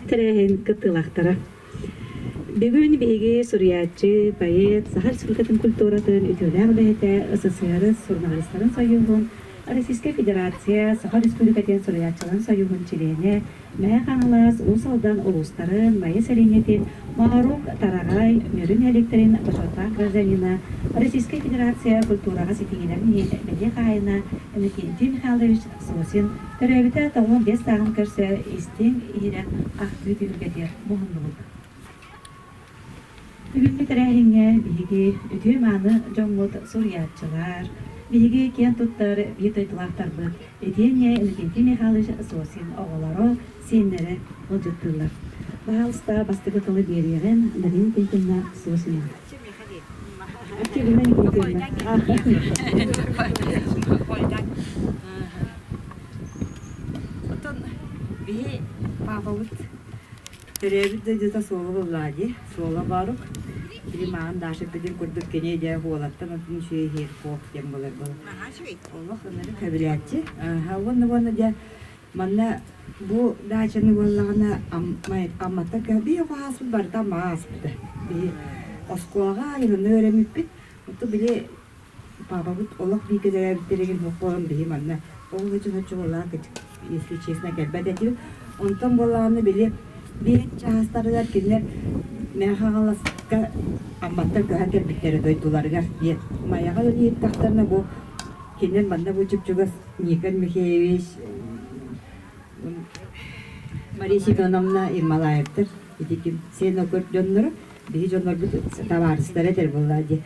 Тэрээһин кыттыылаахтара. Бүгүн биһиги суруйааччы, поэт, Саха Республикатын культуратын үтүөлээх үлэһитэ, СССР суруналыыстарын сойууһун, Российскай Федерация Саха Республикатын суруйааччыларын сойууһун чилиэнэ, Мэҥэ Хаҥалас, Уус Алдан улуустарын, Майа сэлиэнньэтин, Моорук, Тараҕай, Мүрү нэһилиэктэрин бочуоттаах гражданина, Российскай Федерация культураҕа ситиһиилэрин иһин бэлиэ хаһаайына Иннокентий Михайлович Сосин төрөөбүтэ 95 сааһын көрсө истиҥ иһирэх ахтыы түһүлгэтигэр муһуннубут. Бүгүҥҥү тэрээһиҥҥэ биһиги үтүө-мааны дьоммут суруйааччылар, биһиги киэн туттар биир дойдулаахтарбыт итиэннэ Иннокентий Михайлович Сосин оҕолоро, сиэннэрэ ыалдьыттыыллар. Баһаалыста бастакы тылы биэриэҕин Дарина Никитична Сосина. Оттон биһи паапабыт төрөөбүт дойдута суола буоллаа дии, суола баарук. Били мааҕын Даша эппитин курдук кини дьэ уолаттан атын үчүгэй иһиэр диэн буолар буолар. Олох ынырык сөбүлээччи. Уонна уонна дьэ Манна бу даачаны буоллаҕына Амматтан биһи оҕо барыта Аммаҕа ааспыта. Биһи оскуолаҕа айылынна үөрэммиппит. Оттон били папабыт олох бииргэ төрөөбүттэригин суох буолан биһи манна ол дьон оччолоох если честно кэлбэт этибит. Онтон буоллаҕына били биир чаастарыгар кинилэр Мэҥэ Хаҥаласка Амматтан көһөн кэлбиттэрэ дойдуларыгар диэн Майаҕа үлэлииртэхтэринэ бу кинилэр манна бу чуп-чугас Никон Михеевич, Мария Семеновна Ермолаевтар ити ким сен окөр дьонноро биһи дьоннорбут табаарыстара этэр буоллаа дии.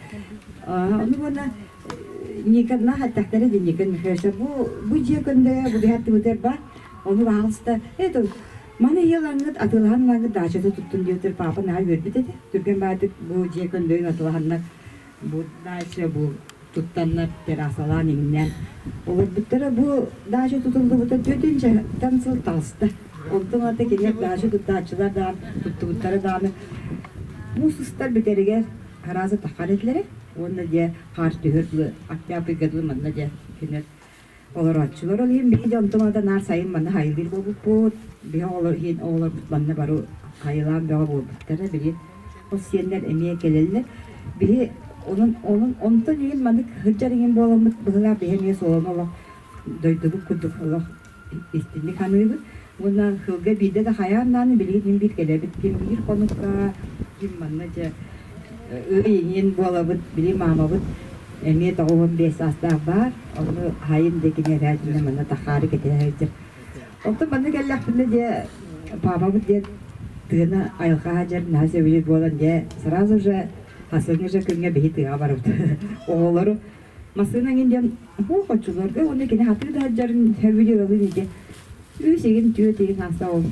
Ону уонна Никонна хаттахтара дии Никон Михайлович бу бу дьиэ көндөйө бу биһаттыбытыр ба ону баһаалыста это маны ыалаҥҥыт атыылаһан ылаҥҥыт даачата туттун диэбитэр папа наһаа үөрбүт этэ түргэн баатык бу дьиэ көндөйүн атыылаһаннар бу дача бу туттаннар террасалаан иҥнэн олорбуттара. Бу даача тутуллубута түөртүнчэттэн сыл таҕыста. Онтон ата кинилэр даача туттааччылар даҕаны туттубуттара даҕаны муус устар бүтэригэр арааса таххар этилэрэ уонна дьэ хаар түһэр дылы октябрьга дылы манна дьэ кинилэр олорооччулар. Ол иһин биһиги онтон ата наар сайын манна хайылыыр буолбуппут. Биһи оҕолор иһин оҕолорбут манна бары хайылаан бөҕө буолбуттара. Били Ол сиэннэр эмиэ кэлэллэр. Биһи онон онон онтон иһин маннык сылдьар иҥин буоламмыт быһыылаах биһи эмиэ суоланы олох дойдубут курдук олох истинник саныыбыт. Уонна сылга биирдэ да хайаан даҕаны билигин биир кэлэбит. Ким биир хонукка, ким манна дьэ ый иҥин буолабыт. Били маамабыт эмиэ 95 саастаах баар. Ону хайын да кини эбээтинэ манна тахаары кэтэһэ сылдьар. Онтон манна кэллэхпинэ дьэ папабыт диэн тыына айылҕа дьэр наһаа сөбүлүүр буолан дьэ сразу же хасыҥҥы же күҥҥэ биһи тыаҕа барабыт. Оҕолору массыына эҥин диэн уох оччолорго уонна кини хатыы да сылдьарын сөбүлүүр олун ити үс игин түөрт игин аста ол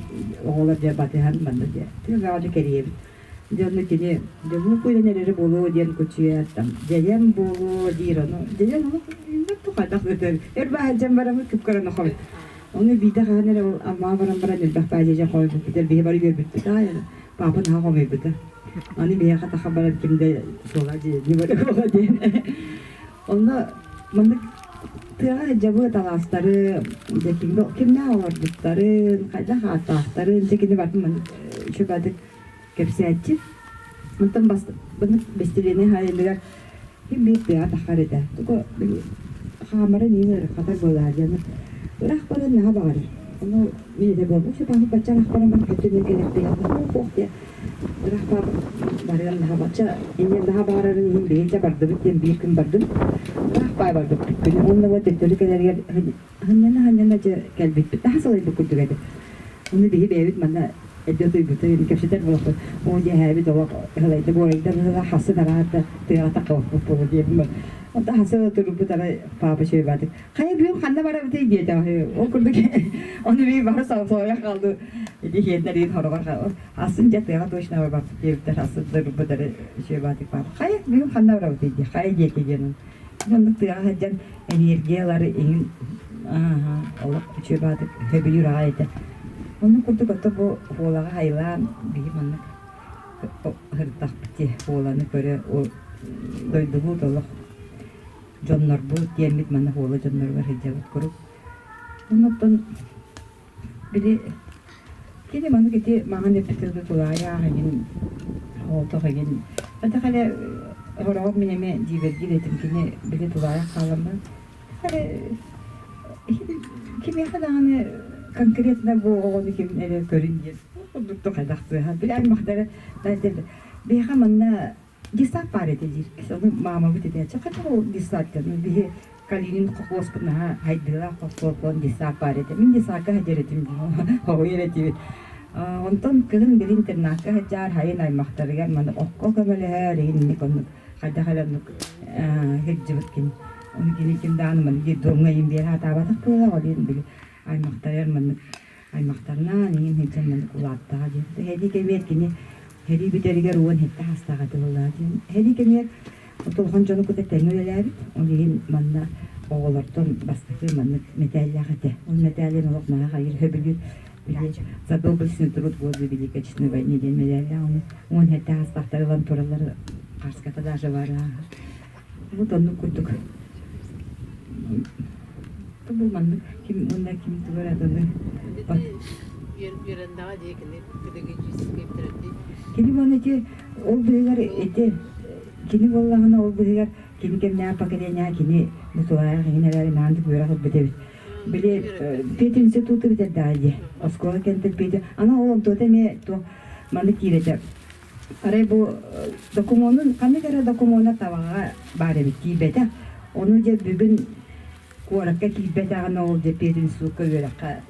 оҕолор дьэ батыһан манна дьэ тыа бөҕөнү кэрийэбит. Дьэ онно кини дьэ бу куйан эрэрэ буолуо диэн кучуйа там дьэйэн буолуо диир ону дьэйэн олох хайдах өтөр өр баһылдьан бараммыт кып-кыраны хой ону биирдэ хаһан эрэ ол аммаҕа баран баран элбэх баа дьэдьэн хойбуппут биһи бары үөрбүппүт аай папа наһаа хомойбута аны биһиэхэ таха баран ким да суола дьиэни бары буола диэн онно маннык тыаҕа дьабы талаастары дьэ кимнээх олорбуттарын хайдах ааттаахтарын дьэ кини барытын маннык үчүгэйдик кэпсээччи. Онтон бэстилиэнэй хаайыллыгар ким биир тыаҕа таххар этэ. Туга хаамара миин ыарахатар буолаа диэн ыраах баран наһаа баҕарар. Ону мин этэ буолбут сытаахпыт бачча ыраах баран баран көттүнэн кэлэхпиһэ хуох диэн ыраах барыан наһаа бачча инньэ наһаа баҕарарын иһин биһиги бардыбыт диэн биир күн бардым. Ыраах баай барбыппыт күнү уонна вот төттөрү кэлэригэр Ханньана-ханньана дьэ кэлбиппит. Наһаа сылайбыт курдук этэ. Ону биһи бэйэбит манна эрдэ утуйбутун кэпсэтэр буолбут. Оо дьэ эһээбит олох ыһылайда буорайда быһыылаах хассын араата тыаҕа таххыбаппыт буолуо диэбин. Онтон хассын да турбут арай папа чуйбаатык. Хайа бүгүн ханна барабытый диэтэ. Ол курдук ону биир бары соһуйа хаалды. Ити хиэннэриин хороҕор хассын дьэ тыаҕа точно барбаппыт диэбиттэр хассын турбут эрэ чуйбаатык папа. Хайа бүгүн ханна барабытый диэ. Хайа диэки диэн. Оннук тыаҕа сылдьан энергиялары иҥин олох үчүгэй баҕатык сөбүлүүр аҕай этэ. Оннук курдук ото бу Хуолаҕа хайылаан биһи маннык сырыттахпыт дии Хуоланы көрө дойдубут олох дьоннорбут диэммит манна Хуола дьонноругар сылдьабыт куруук. Оннуттан били. Кини маннык ити маҥан эппитиргэ тулаайах эҥин оҕолтох эҥин хайдах эрэ сороҕор мин эмиэ дьиибэргиир этим кини били тулаайах хаалан эрэ кимиэхэ даҕаны конкретно бу оҕону ким эрэ көрүн диэн курдук хайдах сыыһа били аймахтара биһиэхэ манна Десант баар этэ диир. Ону маамабыт этээччи хайдах ол десант диэн биһи Калинин колхуоспут наһаа хайдыылаах колхуос буолан десант баар этэ. Мин десантка сылдьар этим хоһуйар этибит. Онтон кыһын били интернакка сылдьаар хайын аймахтарыгар маны окко көмөлөһөр инник оннук хайдах эрэ оннук сылдьыбыт кини. Ону кини ким даҕаны маны детдомҥа иин биэрэ сатаабатах буолар ол иһин били аймахтарыгар маннык аймахтарнаан иҥин сылдьан маннык улааттаҕа диэн. Һэдии кэмиэр кини Һэрии бүтэригэр 17 саастаах этэ буоллаҕа диэн. Һэрии кэмигэр улахан дьону кытта тэҥҥэ үлэлээбит. Ол иһин манна оҕолортон бастакы маннык мэтээллээх этэ. Ол мэтээлин олох наһаа хайыр сөбүлүүр. Били «За доблестный труд в годы Великой Отечественной войны» диэн мэтээллээх. Ону 17 саастаахтар ылан тураллар Харската даже баара. Вот оннук курдук. Бу маннык ким уонна ким тугар аданы Үөрэндэҕэ дии кини педагогическай бүтэрэрдии. Кини уонна ити ол быыһыгар ити кини буоллаҕына ол быыһыгар кини кэмнээх поколение кини Мутулаев иҥин эрээри наандык үөрэх ылбыт эбит. Били пединституту бүтэрдэҕэ дии. Оскуола кэнтэн педи аны ол онтуота эмиэ туох маннык киирэтэ. Арай бу докумуонун ханнык эрэ докумуона табаҕа баар эбит киирбэтэх. Ону дьэ бүгүн куоракка киирбэтэҕинэ ол дьэ пединститутка үөрэххэ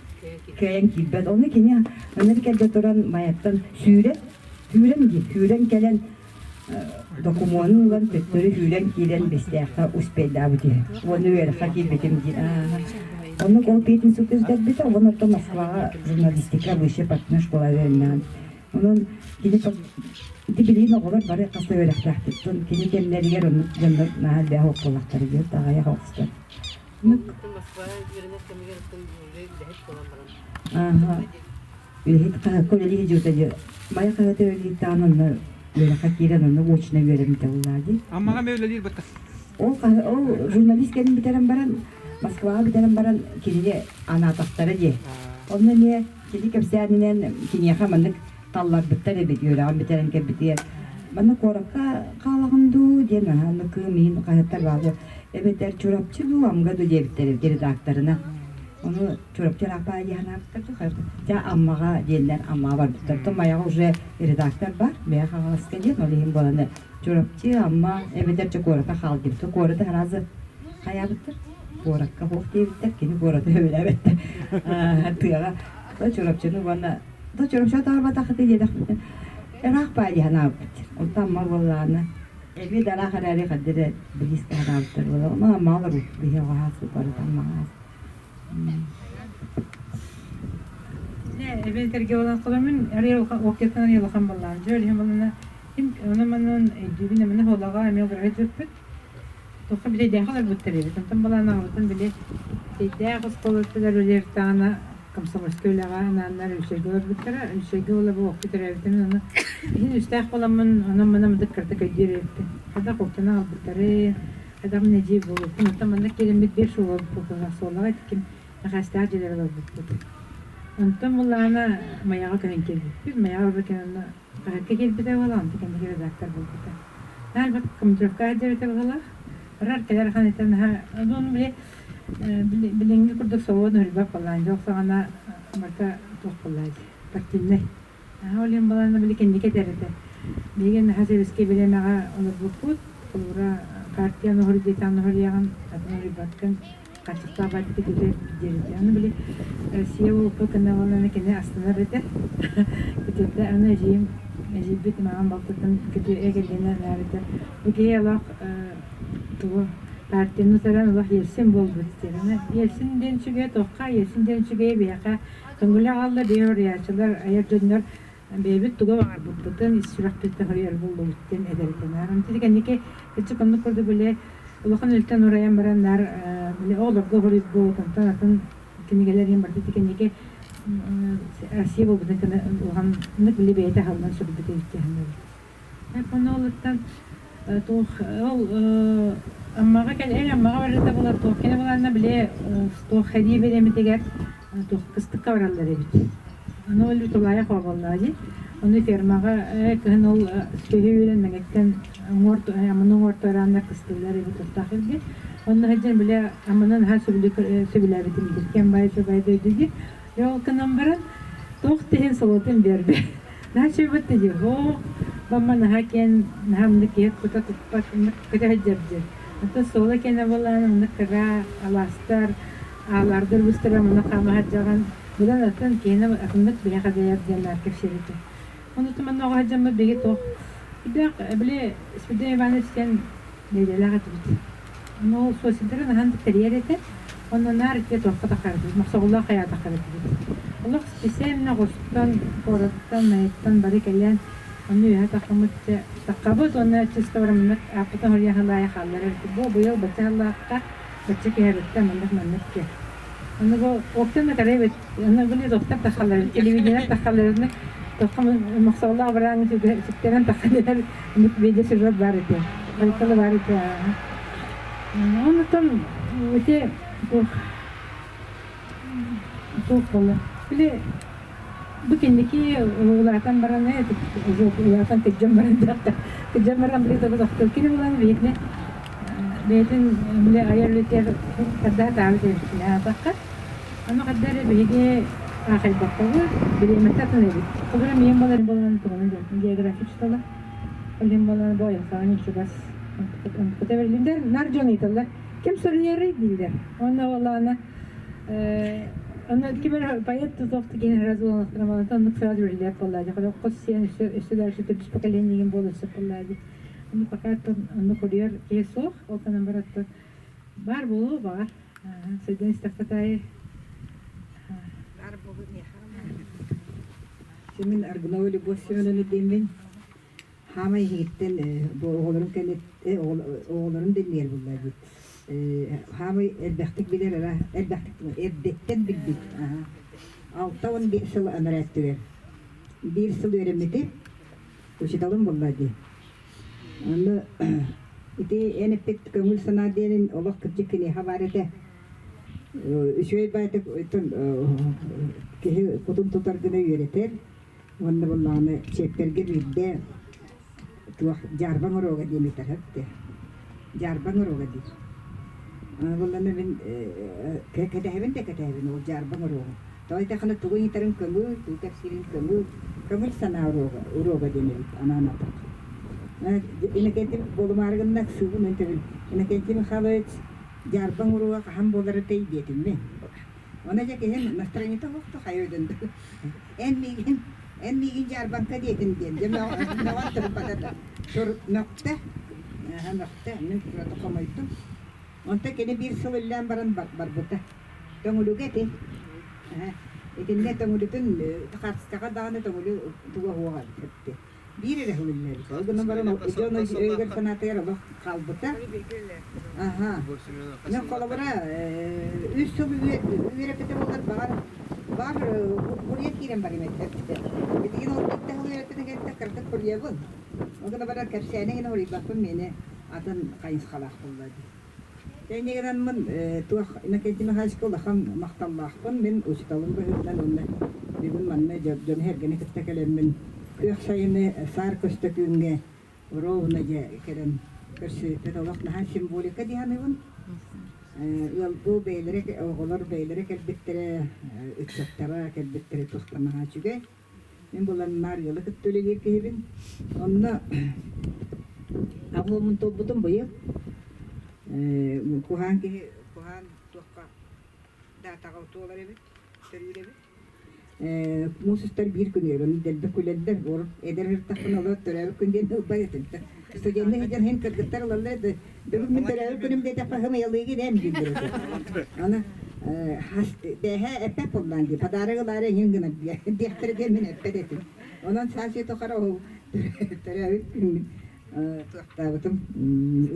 кыайан киирбэт. Ону кини ынырык кэргэ туран Майаттан сүүрэн, сүүрэн дии, сүүрэн кэлэн докумуонун ылан төттөрү сүүрэн киирэн Бэстээххэ успейдаабыт үһү. Уонна үөрэххэ киирбитим диир. Оннук ол пединституту бүтэрбитэ, уонна оттон Москваҕа журналистика высшая партийная школа үөрэннэҕин. Онон кини ити билигин оҕолор бары хас да үөрэхтээхтэр. Кини кэмнэригэр оннук дьоннор наһаа элбэх оккулахтар диир таҕайах оҕустар. Москваҕа үөрэнэр кэмигэр үлэһит буолан баран. Үлэһит хаһыакка үлэлии сылдьыбыта дии. Майа хаһыата үлэлиирдэҕин онно үөрэххэ киирэн онно очно үөрэммитэ буоллаа дии. Аммаҕа эмиэ үлэлиир бытта. Ол ол журналист кэлин бүтэрэн баран Москваҕа бүтэрэн баран кинини анаатахтара дии. Онно эмиэ Кини кэпсээнинэн киниэхэ маннык талларбыттар эбит үөрэҕин бүтэрэн кэлбитигэр манна куоракка хаалаҕын дуу диэн аһааны кыым иһин хаһыаттар бааллар эбэтэр Чурапчы дуу Амга дуу диэбиттэр эбит редакторына ону Чурапчы ыраахпаа дии санаабыттар дуу дьэ Аммаҕа диэннэр Аммаҕа барбыттар то Майаҕа уже редактор бар Мэйэ Хаҥаласка диэн ол иһин буоланы Чурапчы Амма эбэтэр чэ куоракка хаал диэбит куораты сразу хайаабыттар куоракка суох диэбиттэр, кини куораты сөбүлээбэттэр. Тыаҕа то Чурапчыны уонна то Чурапчы атаарбатахыты диэтэхпитинэ ыраах баа дии санаабыппыт. Онтон Амма буоллаҕына эбии да ыраах эрээри ханна эрэ близко санаабыттар буолар. Онон Аммаҕа олорбуппут биһиги оҕо барыта Аммаҕа. Эбэн этэргэ буолан холомун арыйа уоккеттан арыйа улахан буоллаҕым. Дьэ, ол иһин буоллаҕына ким онон-манан өйдүүбүн эмэнэ холоҕо эмиэ олорор дьүппүт. Туохха бүтэйдээххэ олорбуттар эбит. Онтон балаан аҕабытын били Бүтэйдээх оскуолатыгар үлэлииртэҕинэ комсомольскай үлэҕэ анааннар Өлүсэйгэ олорбуттара. Өлүсэйгэ буола бу уоппут төрөөбүтүн ону иһин үстээх буоламмын онон-манан мындык кыратык өйдүүр эбиппин. Хайдах уоптан аҕалбыттарын, хайдах мин эдьиий буолуохпун. Оттон манна киирэммит биир суола суолаҕа итиккин Мэхээстээх дьиэлэр олорбуппут. Онтон буллаҕына Майаҕа көһөн киирбиппит. Майаҕа олорбут кэннэ Хаһыакка киирбитэ буолла, онтон кэнники редактор буолбута. Наар бат командировка сылдьыбыта быһыылаах. Барар кэлэр ахан этэ наһаа ону били билиҥҥи курдук собуон уһуйбат буоллаан дьол саҕана барыта туох буоллаа дии партийнай. Наһаа ол иһин буолан били кэнники этэр этэ. Биһиги наһаа сэбиэскэй бириэмэҕэ олорбуппут. Холобура партия оҥоһор диэтэҕин оҥоһуйаҕын, атын оҥоруйбаккын. Хаччахтаах бардык ититэ диэбитэ. Аны били Россия буолбут кэннэ кини астынар этэ. Күтүрдэ аны эдьиийим эдьиийбит маҕан балтыттан күтүө кэргэнэ наарыта бу киһи олох тугу партияны утаран олох Ельцин буолбут диэн. Аны Ельцин диэн үчүгэйэ туохха Ельцин диэн үчүгэйэ биһиэхэ көҥүлэ аҕалла биһи уруйааччылар айар дьоннор бэйэбит тугу баҕарбыппытын ис сүрэхпититтэн хоруйар буоллубут диэн эдэр этэ. Ити кэнники кырдьык оннук курдук били улахан үлтэн урайан баран наар били оҕолорго хоруйбут, онтон атын кинигэлэр иһин барыта ити кэнники Россия буолбутун кэннэ улаханнык били бэйэтэ аһыллан суруйбут эбит дии саныыбын. Онно олуттан туох ол Аммаҕа кэл Аммаҕа барыта буолар туох кини буланна били туох сэрии бириэмэтигэр туох кыстыкка бараллар эбит. Аны ол тулаайах оҕоллоо дии. Ону фермаҕа кыһын ол сүөһү үүрэн Мэҥэттэн уҥуор аманы уҥуор туорааннар кыстыыллар эбит тустаах сиргэ. Онно сылдьан били аманы наһаа сөбүлээбитим диир. Кэм баай үчүгэй дойду диир. Дьэ ол гынан баран туох да иһин солотун биэрбэт. Наһаа үчүгэйбит да диир. Оо, мама наһаа киэн, наһаа оннук киһи кута туппат, оннук көтө сылдьар диир. Оттон суола киэнэ буоллаҕына оннук кыра алаастар, аалаардыр быстара муна хаама сылдьаҕын. Быдан атын киһини атыннык биһиэхэ дайар диэн наар кэпсиир этэ. Ону манна оҕо сылдьаммыт биһиги туох Үрдээх били Спиридон Иванович диэн нэдиэлээх этибит. Ону ол суосидарын аһан тэрийэр этэ. Онно наар итиэ туохха таххар этибит, мохсоҕоллоох хайаа таххар этибит. Олох специально оҕустан, куораттан, майаттан бары кэлэн ону үөһэ таххаммыт дьэ таххабыт уонна чисто бараммыт ааппытын хоруйан халаайа хаалларар этибит. Бу быйыл бачча халлаахха бачча киһи маннык маннык диэн. Аны бу оттон эбит, аны били доктор тахалар, телевидение тахаларны тохха мохсоолоох бараан сүктэрэн тахалар видеосюжет бар этэ. Байкалы бар этэ. Онтон ити туох туох буолла. Били бу кэнники улаатан баран улаатан кырдьан баран кырдьан баран били тохтол кини булан бэйэтин бэйэтин били айар үлэтигэр тардаһа таабыт эбит аатахха аны хадда эрэ биһиги аахайбаккабыт бириэмэтэ атын эбит холобура миэн буолар буолан тугунан география учуутала ол буолан бу айылҕаҕа чугас онтуката бэриллэр нар дьон ыйыталлар ким суруйарый дииллэр уонна буоллаҕына Аны ким эрэ поэт тутуох киһи сразу буолан оннук сразу рельеф буолла дии. Хос сиэн өссө өссө дальше төрдүс поколениегин буола өссө буолла дии. Ону пока оннук хоруйар киһи суох. Ол гынан баран баар буолуо баҕар. Сылдьан истэххэ таайы. Баар буолуо миэхэ. Мин Аргунова Любовь Семеновна диэммин. Хаамай иһиттэн бу оҕолорум кэнниттэн оҕолорум дэнниэр буолла дии. Хаамай элбэхтик билэр ара элбэхтик эрдэттэн билбит. 65 сыл анараа Биир сыл үөрэммитим. Учууталым буолла дии. Онно ити эн эппит көҥүл санаа диэнин олох кырдьык киниэхэ баар этэ. Үчүгэй баайдык киһи кутун тутар гына үөрэтэр. Уонна буоллаҕына чиэппэргэ биирдэ туох дьаарбаҥ уруога диэн ыытар этэ. Дьаарбаҥ уруога диир. Буоллаҕына мин кэтэһэбин да кэтэһэбин ол дьаарбаҥ уруогун. Тоҕо диэтэххинэ тугу ыйытарын көҥүл, тугу кэпсиирин көҥүл, көҥүл санаа уруога, уруога диэн эбит анаан атах. Иннокентий буолумаары гынна ыксыыбын өнтөбүн. Иннокентий Михайлович дьаарбаҥ уруога хаһан буолар этэй диэтим мин. Ону дьэ киһим настроениета суох хайа өйдөн Эн миигин, эн миигин дьаарбаҥка диэтин диэн, дьэ мөҕөн турбата да. Тур мөхтө, мөхтө, мин курата хомойдум. Онтон кини биир сыл үллээн баран барбыта. Төҥүлүгэ ити. Итиннэ төҥүлүтүн хаартыскаҕа даҕаны төҥүлү туга суоҕа эбит. Биир эрэ сыл үллээбит. Ол гынан баран дьон өйүгэр санаатыгар олох хаалбыта. Аха. Мен холобура үс сыл үөрэппитэ буоллар баҕар баар курьер киирэн барым этэ. Билигин ол биирдэ сыл үөрэппитин кэнниттэн кыратык курьебун. Ол гынан баран кэпсээни гына уруйбаппын миэнэ атын хайысхалаах буолла дии. Тэҥнэгинэн туох Иннокентий Михайловичка улахан махталлаахпын. Мин учууталым быһыытынан уонна бүгүн манна дьону сэргэни кытта кэлэммин күөх сайыны саар көстөкүүҥҥэ ровно дьэ кэлэн көрсүбүппүт олох наһаа символика дии саныыбын. Ыал бу бэйэлэрэ оҕолор бэйэлэрэ кэлбиттэрэ, ыччаттара кэлбиттэрэ туохтан наһаа үчүгэй. Мин булан наар ыалы кытта үлэлиир киһибин. Онно аҕуомун туолбутум быйыл. Куһаан киһи куһаан туохха даатаҕа туолар эбит, төрүүр эбит. Муус устар биир күн үөрэн дэлби күлэллэр. Урут эдэр ыртахпын олор төрөөбүт күн диэн ылбат этим. Студенныы сылдьан иһин кыргыттар ылаллар да бүгүн мин төрөөбүт күнүм диэтэххэ хымыйалыыгын эн дииллэр этэ. Аны бээһээ эппэт буоллаан дии, подарок ылаары эҥин гынар диэхтэрэ диэн мин эппэт этим. Онон саас тухары ол төрөөбүт күммүн туохтаабытым,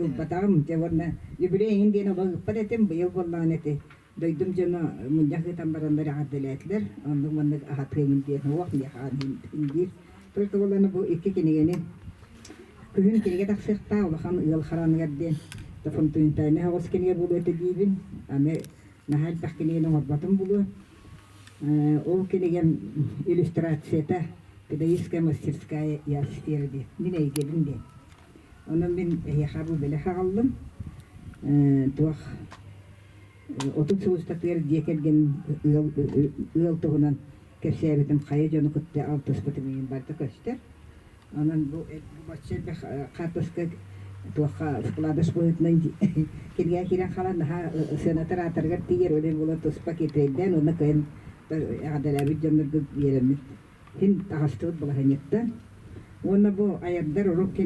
ылбатаҕым. Дьэ уонна юбилей эҥин диэн олох ыыппат этим, быйыл буоллаҕына ити дойдум дьоно мунньах ыытан бараннар эҕэрдэлээтилэр. Оннук маннык аһатыаҥын диэн уох миэхэ диир. Только буоллаҕына бу икки кинигэни күһүн кинигэ тахсыахтаах улахан ыал хараныгар диэн фундаментальнай оҕус кинигэ буолуо этэ диибин. Аны наһаа элбэх кинигэни оҥорботум буолуо. Ол кинигэм иллюстрацията «Педагогическая мастерская я сфера» диэн мин эйгэбин диэн. Онон мин эһиэхэ бу бэлэх аҕаллым. Туох 30 сыл устатыгар дьиэ кэргэн ыал, ыал туһунан кэпсээбитим хайа дьону кытта алтыспытым иһин барыта көстөр. Онон бу бачча элбэх хаартыска туохха вкладыш быһыытынан кинигэ киирэн хаалан наһаа сыанатар аатарыгар тиийэр, ол иһин буолан туспа киэтэйдээн уонна кыайан эҕэрдэлээбит дьоннорго биэрэммит син таҕыстыбыт балаһыанньаттан. Уонна бу айардар урут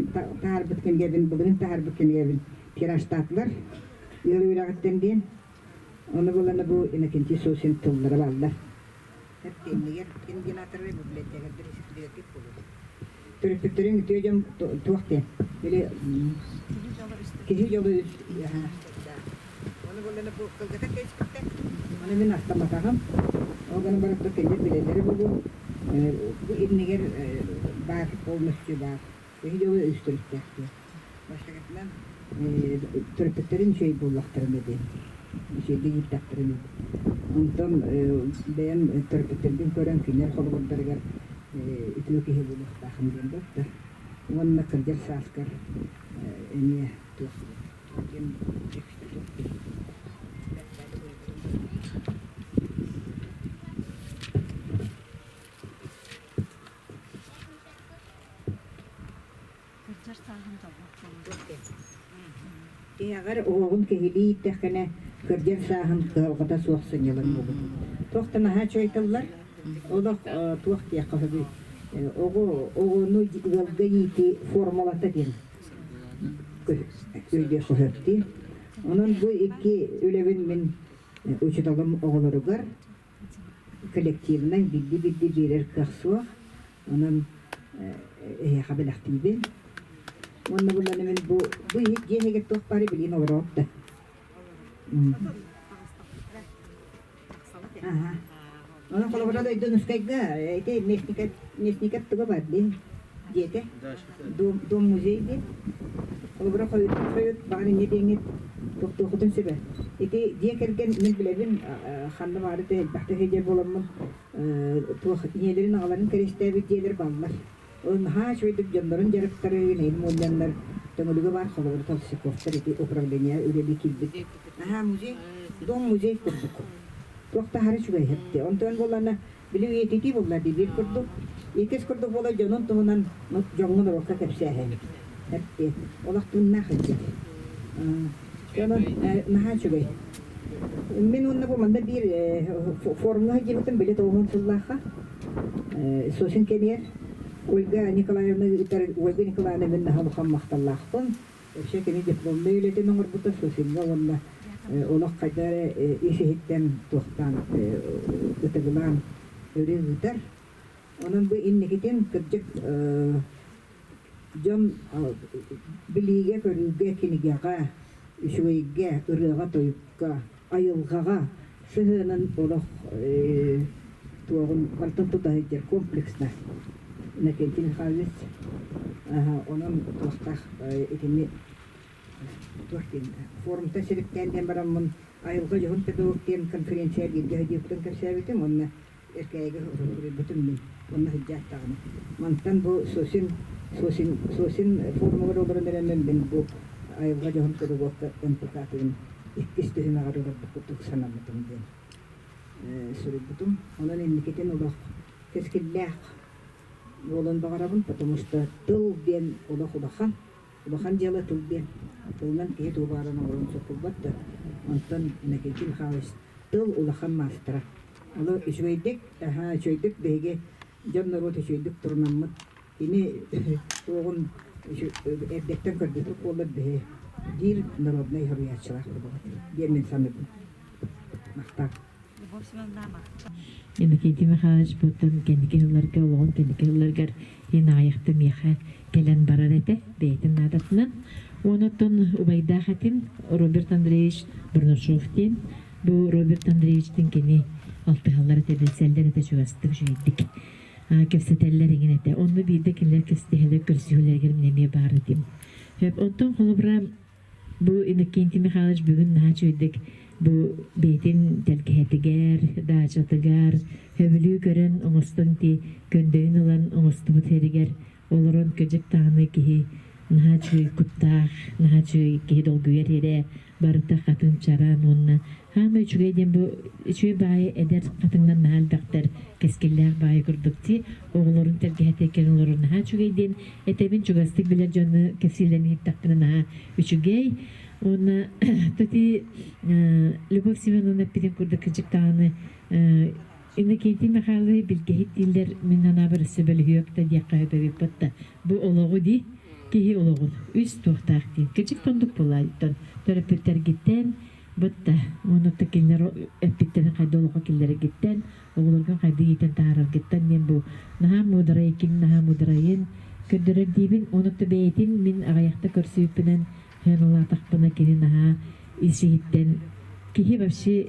таһаарбыт кинигэбин, былырыын таһаарбыт кинигэбин тиражтаатылар ыал үөрэҕиттэн диэн. Ону булана бу Иннокентий Сосин тыллара бааллар. Кэннигэр координаторы библиотекардар библиотек буолуо. Төрөппүттэриҥ үтүө дьон туох диэн? Или киһи дьолу Ону буллана бу кылгата кэспиттэр. Ону мин астаматаҕым. Ол гынан баран кэннир билэллэрэ буолуо. Бу иннигэр баар полностью баар. Киһи дьолу үстүрүттээх диэн. Бастакытынан төрөппүттэрин үчүгэй буоллахтарына диэн, үчүгэйдик ииттэхтэринэ. Онтон бэйэм төрөппүттэрбин көрөн кинилэр холобурдарыгар үтүө киһи буолуохтаахым диэн буолта. Уонна кырдьар сааскар эмиэ туох диэн Кырдьар сааһын дьоллоох буолуо. Тиһэҕэр оҕоҕун киһилии ииттэххинэ, кырдьар сааһын кыһалҕата суох сынньалаҥ буолуо. Туох да наһаа үчүгэй Олох туох диэххэ сөбүй? Оҕо оҕону ыалга иитии формулата диэн өйдүөххэ сөп дии. Онон бу икки үлэбин мин учууталым оҕолоругар коллективнай бирди-бирди биэрэр кыах суох. Онон эһиэхэ бэлэхтиибин. Уонна буллана мин бу бу дьиэ иһигэр туох баары билигин олороот да. Аха. Онон холобура дойду Нускайга ити Местников Местников туга бар дии диэтэ. Дом, дом музей диэн. Холобура хойут хойут баҕар инньэ диэҥҥит тохтуоххутун сөбө. Ити дьиэ кэргэн мин билэбин ханна баары да элбэхтэ сылдьар буоламмын туох ийэлэрин аҕаларын кэриэстээбит дьиэлэр баллар. Ол наһаа үчүгэйдик дьоннорун дьарыктарын, эйин муолланнар Төҥүлүгэ баар холобура Толстяковтар ити управление үлэлии киирбит. Аһаа музей, дом музей курдук. Туох да аһары үчүгэй эһэпти. Онтон буоллана били үйэтитии буолла дии биир курдук. Иккис курдук буола дьонун туһунан дьоҥҥо норуокка кэпсээһин. Эпти. Олох тыыннаах илдьэр. Онон наһаа үчүгэй. Мин уонна бу манна биир форумҥа сылдьыбытым били 90 сыллаахха. Сосин кэлиэр Ольга Николаевна ыытар Ольга Николаевна мин наһаа улахан махталлаахпын. Вообще кини дипломнай үлэтин оҥорбута Сосиҥҥа уонна олох хайда эрэ ис-иһиттэн туохтаан ытыгылаан өрүү ыытар. Онон бу инникитин кырдьык дьон билиигэ-көрүүгэ, кинигэҕэ, үчүгэйгэ, ырыаҕа-тойукка, айылҕаҕа сыһыанын олох туоҕун барытын тута сылдьар комплексно Иннокентий Михайлович онон туохтаах итини туох диэн форумтан силиктээн диэн бараммын айылҕа дьоһун педагог диэн конференция бииргэ сылдьыбытын кэпсээбитим уонна Эркээйигэ суруйбутум мин уонна сылдьааттаҕына мантан бу Сосин Сосин Сосин форумугар олорон эрэммин мин бу айылҕа дьоһун педагогка НПК-тын иккис түһүмэҕэр олорбут курдук санаммытым диэн суруйбутум. Онон инникитин олох кэскиллээх буолуон баҕарабын, потому что тыл диэн олох улахан. Улахан дьыала тыл диэн. Тылынан киһи тугу баҕаран оҥоруон сөп буолбат да. Онтон Иннокентий Михайлович тыл улахан маастара. Ону үчүгэйдик, аһаа, үчүгэйдик биһиги дьон-норуот үчүгэйдик турунаммыт кини туоҕун эрдэттэн көрбүппүт буоллар биһи биир народнай суруйааччылаах буолуох диэн мин саныыбын. Махтал. Любовь Семеновна махтал. Иннокентий Михайлович буттан кэнники сылларга олоҕун кэнники сылларыгар иһин аҕыйахта миэхэ кэлэн барар этэ бэйэтин наадатынан. Онон убайдаах этим Роберт Андреевич Бурнашов диэн. Бу Роберт Андреевичтин кини алтыһаллар этэ, билсэллэр этэ чугастык үчүгэйдик кэпсэтэллэр иҥин этэ. Онно биирдэ кинилэр кэстиһэлэр көрсүһүүлэригэр мин эмиэ баар этим. Онтон холобура Бу Иннокентий Михайлович бүгүн наһаа үчүгэйдик бу бэйэтин тэлгэһэтигэр, даачатыгар сөбүлүү көрөн оҥостон ти көндөйүн ылан оҥостубут сиригэр олорон кыдьык даҕаны киһи наһаа үчүгэй куттаах, наһаа үчүгэй киһи долгуйар эрэ барыта хатын чараан уонна хаама үчүгэй диэн бу үчүгэй баайы эдэр хатыҥнар наһаа элбэхтэр кэскиллээх баайы курдук ти оҕолорун тэлгэһэтэ кэлэн олорор наһаа үчүгэй диэн этэбин чугастык билэр дьону кэпсииллэрин иһиттэхпинэ наһаа үчүгэй уонна тоти Любовь Семеновна эппитин курдук кырдьык даҕаны Иннокентий Михайлович билгэһит дииллэр мин санаабар өссө бөлүһүөк да диэххэ сөп эбиппит да бу олоҕу дии киһи олоҕун үс туохтаах диэн кырдьык тондук буолаайыттан төрөппүттэргиттэн бытта уонна кинилэр эппиттэрин хайда олоххо киллэрэргиттэн оҕолоргун хайда иитэн таһаараргыттан диэн бу наһаа муударай ким наһаа муударайын көрдөрөр диибин уонна бэйэтин мин аҕыйахта көрсүбүппүнэн сыаналаатахпына кини наһаа ис иһиттэн киһи вообще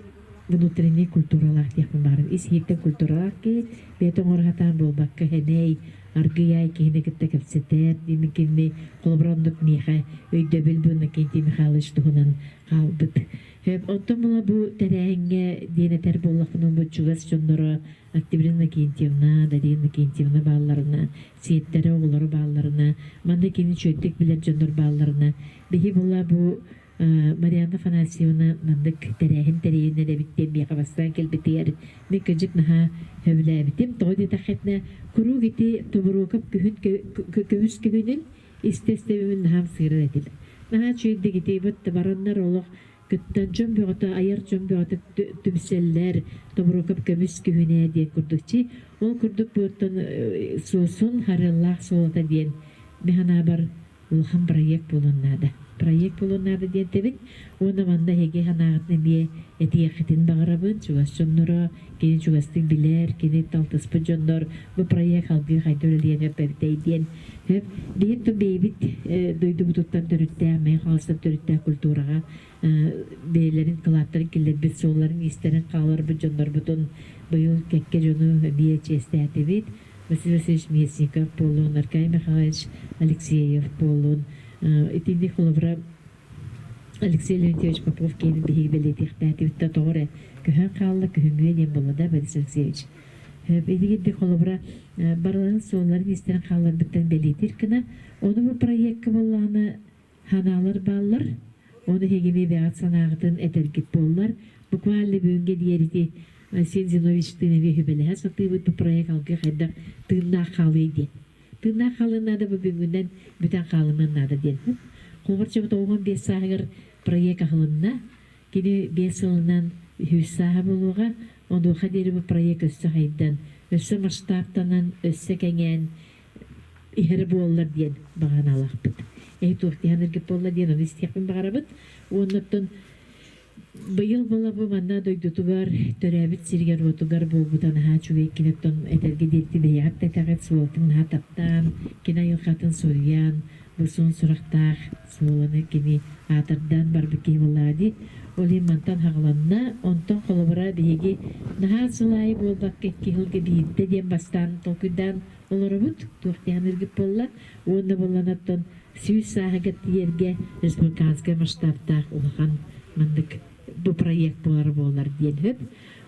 внутренний культуралаах диэхпин баҕарабын ис иһиттэн культуралаах киһи бэйэтэ оҥоро сатаан буолбакка сэмэй аргыйаай киһини кытта кэпсэтэр диэмин кинини холобура оннук миэхэ өйдөбүл бу Иннокентий Михайлович туһунан хаалбыт. Онтон була бу тэрээһиҥҥэ диэн этэр буоллахпына бу чугас дьонноро Октябрина Иннокентьевна, Дария Иннокентьевна баалларына, сиэттэрэ оҕолоро баалларына, манна кини үчүгэйдик билэр дьоннор баалларына, биһи була бу Марианна Афанасьевна маннык тэрээһин тэрийэн эрэбит диэн миэхэ бастаан кэлбитигэр мин кырдьык наһаа сөбүлээбитим. Тоҕо диэтэххитинэ, куруук ити Тобуруокап күһүн көмүс күһүнүн истэ-истэ наһаа ымсыырар этим. Наһаа үчүгэйдик ити бараннар олох кыттан дьон бөҕөтө айар дьон бөҕөтө түмсэллэр Тобуруокап көмүс күһүнэ диэн курдук чи ол курдук буоттан суосун харыаллаах суолата диэн мин санаабар улахан проект буолуон наада проект буолуон наада диэн этэбин уонна манна эһиги санааҕытын эмиэ этиэххитин баҕарабын чугас дьонноро кини чугастык билэр кини талтыспыт дьоннор бу проект салгыы хайда үлэлиэн эбитэй диэн сөп биһиги то бэйэбит дойдубутуттан төрүттээх Мэҥэ Хаҥаластан төрүттээх культураҕа бэйэлэрин кылааттарын киллэрбит суолларын иистэрин хааларбыт дьоннорбутун быйыл кэккэ дьону эмиэ чиэстээтибит Василий Васильевич Местников буоллун, Аркадий Михайлович Алексеев буоллун итинник холобура Алексей Леонтьевич Попов киэнин биһиги бэлиэтиэхтээтибит да тоҕо эрэ көһөн хаалла күһүҥҥү диэн буолла да Борис Алексеевич Билигин холобура барыларын суолларын истэрин хаалларбыттан бэлиэтиир гына ону бу проекка буоллаҕына ханаалар бааллар ону эһигини бэҕэт санааҕытын этэргит буоллар буквально бүгүҥҥэ диэрити Айсен Зиновичтыын эмиэ сүбэлэһэ сатыыбыт бу проект алгыы хайдах тыыннаах хаалыай диэн тыыннаах хаалыан наада бу бүгүҥҥүнэн бүтэн хаалымыан наада диэн Холобурчабыт 15 сааһыгар проект аһылынна Кини 5 сылынан үһүс сааһа буолуоҕа. Онуоха диэри бу проект өссө хайдан, өссө масштабтанан, өссө кэҥээн иһэрэ буоллар диэн баҕа санаалаахпыт. Эһи туох диһаныргыт буолла диэн ону истиэхпин баҕарабыт. Уонна оттон быйыл буола бу манна дойдутугар, төрөөбүт сиригэр-уотугар буолбута наһаа үчүгэй. Кини оттон этэргэ диэри бэйэҕит да этэҕит, суолтун наһаа таптаан, кини айылҕатын суруйан, бу суон сурахтаах Суоланы кини аатырдаан барбыт киһи буоллаҕа дии. Ол иһин мантан хаҕыланна. Онтон холобура биһиги наһаа сыл аайы буолбакка икки сылга биирдэ диэн бастаан толкуйдаан олоробут. Туох диэн ыргыт буолла. Уонна буоллан оттон 100 сааһыгар тиийэргэ республиканскай масштабтаах улахан маннык бу проект буолара буолар диэн сөп.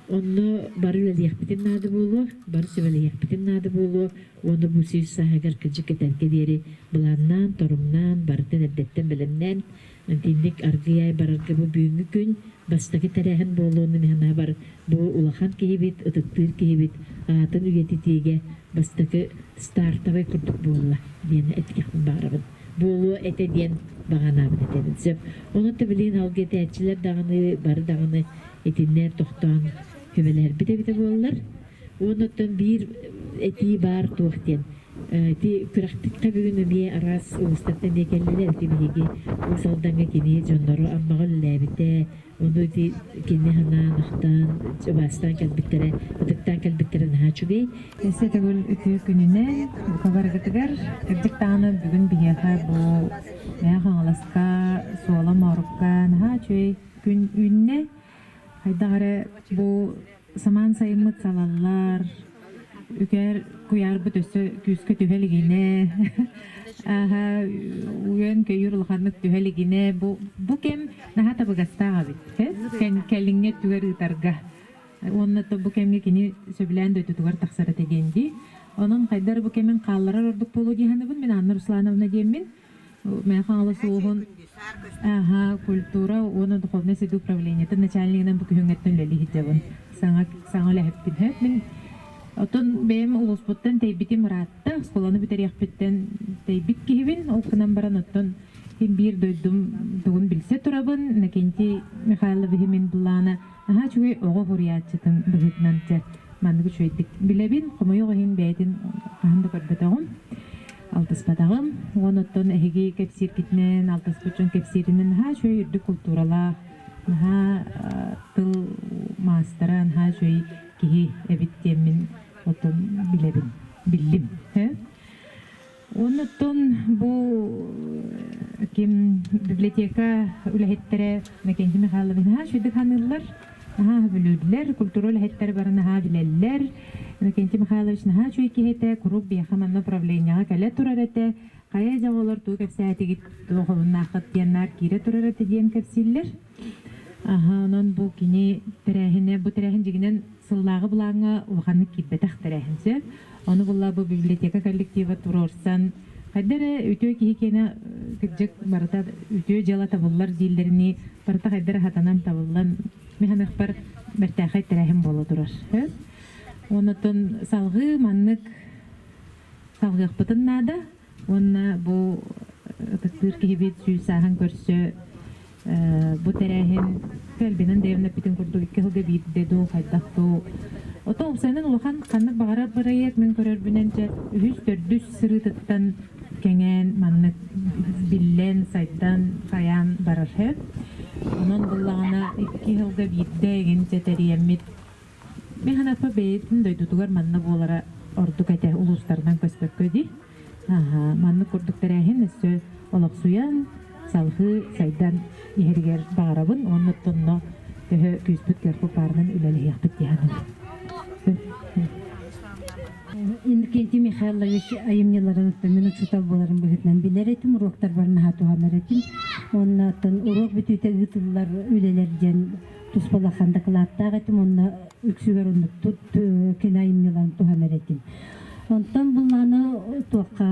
Онно бары үлэлиэхпитин наада буолуо, бары сүбэлэһиэхпитин наада буолуо уонна бу 100 сааһыгар кырдьык этэргэ диэри былааннаан, торумнаан, барытын эрдэттэн бэлэмнээн, итинник аргыйаай барарга бу бүгүҥҥү күн бастакы тэрээһин буолуон санаабар бу улахан киһибит, ытыктыыр киһибит аатын үйэтитиигэ бастакы стартовай курдук буолла диэн этиэхпин баҕарабын. Буолуо этэ диэн баҕанаабын этэбин. Сөп. Онон да билигин алгы этээччилэр даҕаны, бары даҕаны итиннэ тохтоон сүбэлэһэрбит эбитэ буоллар. Уонна оттон биир этии баар туох диэн. Ити күрэхтикхэ бүгүн эмиэ араас улуустартан эмиэ кэллилэр. Ити биһиги Уус Алдаҥҥа кини дьоннору Аммаҕа үлэлээбитэ. Ону ити кини санаан, ахтан, убаастаан кэлбиттэрэ, ытыктаан кэлбиттэрэ наһаа үчүгэй. Өссө төгүл үтүө күнүнэн бука барыгытыгар кырдьык даҕаны бүгүн биһиэхэ бу Мэҥэ Хаҥаласка Суола Моорукка наһаа үчүгэй күн үүннэ. Хайдах эрэ бу самаан сайыммыт салаллар. үкээр куйаарбыт өссө күүскэ түһэ илигинэ, аһа үөн-көйүүр улаханнык түһэ илигинэ бу бу кэм наһаа табыгастаах эбит. Кэлиҥҥи өттүгэр ыытарга. Уонна бу кэмҥэ кини сөбүлээн дойдутугар тахсар этэ диэн дии. Онон хайдар бу кэмин хаалларар ордук буолуо дии саныыбын. Мин Анна Руслановна диэммин. Мэҥэ Хаҥалас улууһун аха культура уонна духовнай среда управлениетын начальнигынан бу күһүҥҥэттэн үлэлии сылдьабын. Саҥа саҥа үлэһиппин. Мин оттон бэйэм улууспуттан тэйбитим ыраатта. Оскуоланы бүтэриэхпиттэн тэйбит киһибин. Ол гынан баран оттон син биир дойдум тугун билсэ турабын. Иннокентий Михайловиһы мин былаана Наһаа үчүгэй оҕо суруйааччытын быһыытынан дьэ маннык үчүгэйдик билэбин. Хомойуох иһин бэйэтин хаһан да көрбөтөҕүм, алтыспатаҕым. Уон оттон эһиги кэпсииргитинэн, алтыспыт дьон кэпсииринэн наһаа үчүгэй үрдүк култууралаах, наһаа тыл маастара, наһаа үчүгэй киһи эбит диэммин оттон билэбин, биллим. Оннуттан бу ким библиотека үлэһиттэрэ Иннокентий Михайлович наһаа үчүгэйдик саныыллар, наһаа сөбүлүүллэр, культура үлэһиттэрэ бары наһаа билэллэр. Иннокентий Михайлович наһаа үчүгэй киһи этэ, куруук биһиэхэ манна управлениеҕа кэлэ турар этэ. Хайа дьэ оҕолор тугу кэпсээтигит, туох олуннааххыт диэн наар киирэ турар этэ диэн кэпсииллэр. Аһа, онон бу кини тэрээһинэ, бу тэрээһин дьиҥинэн сыллааҕы былааҥҥа улаханнык киирбэтэх тэрээһин сөп. Ону булла бу библиотека коллектива туруорсан, хайда эрэ үтүө киһи киэнэ кырдьык барыта үтүө дьыала табыллар дииллэринии барыта хайда эрэ хатанан табыллан мин саныахпар бэртээхэй тэрээһин буола турар. Оннуттан салҕыы маннык салҕыахпытын наада. Уонна бу ытыктыыр киһибит 100 сааһын көрсө бу тэрээһин Альбина Андреевна эппитин курдук икки сылга биирдэ дуу, хайдах дуу. Ото уопсайынан улахан ханнык баҕарар бырайыак мин көрөрбүнэн дьэ үһүс, төрдүс сырыытыттан кэҥээн маннык биллэн, сайдан, хайаан барар сөп. Онон буллаҕына 2 сылга биирдэ игин дьэ тэрийэммит. Мин санааппа бэйэтин дойдутугар манна буолара ордук этэ улуустарынан көспөккө дии. Аһа, маннык курдук тэрээһин өссө олохсуйан, салгыы сайдан иһэригэр баҕарабын уонна онно төһө күүспүт кыахпыт баарынан үлэлэһиэхпит дии саныыбын. Иннокентий Михайлович айымньыларын мин учуутал буоларым быһыытынан билэр этим, уруоктарбар наһаа туһанар этим. Уонна оттон уруок бүтүүтэ ыытыллар үлэлэр диэн туспа улахан дакылааттаах этим, онно үксүгэр оннук кини айымньыларын туһанар этим. Онтон буллааны туохха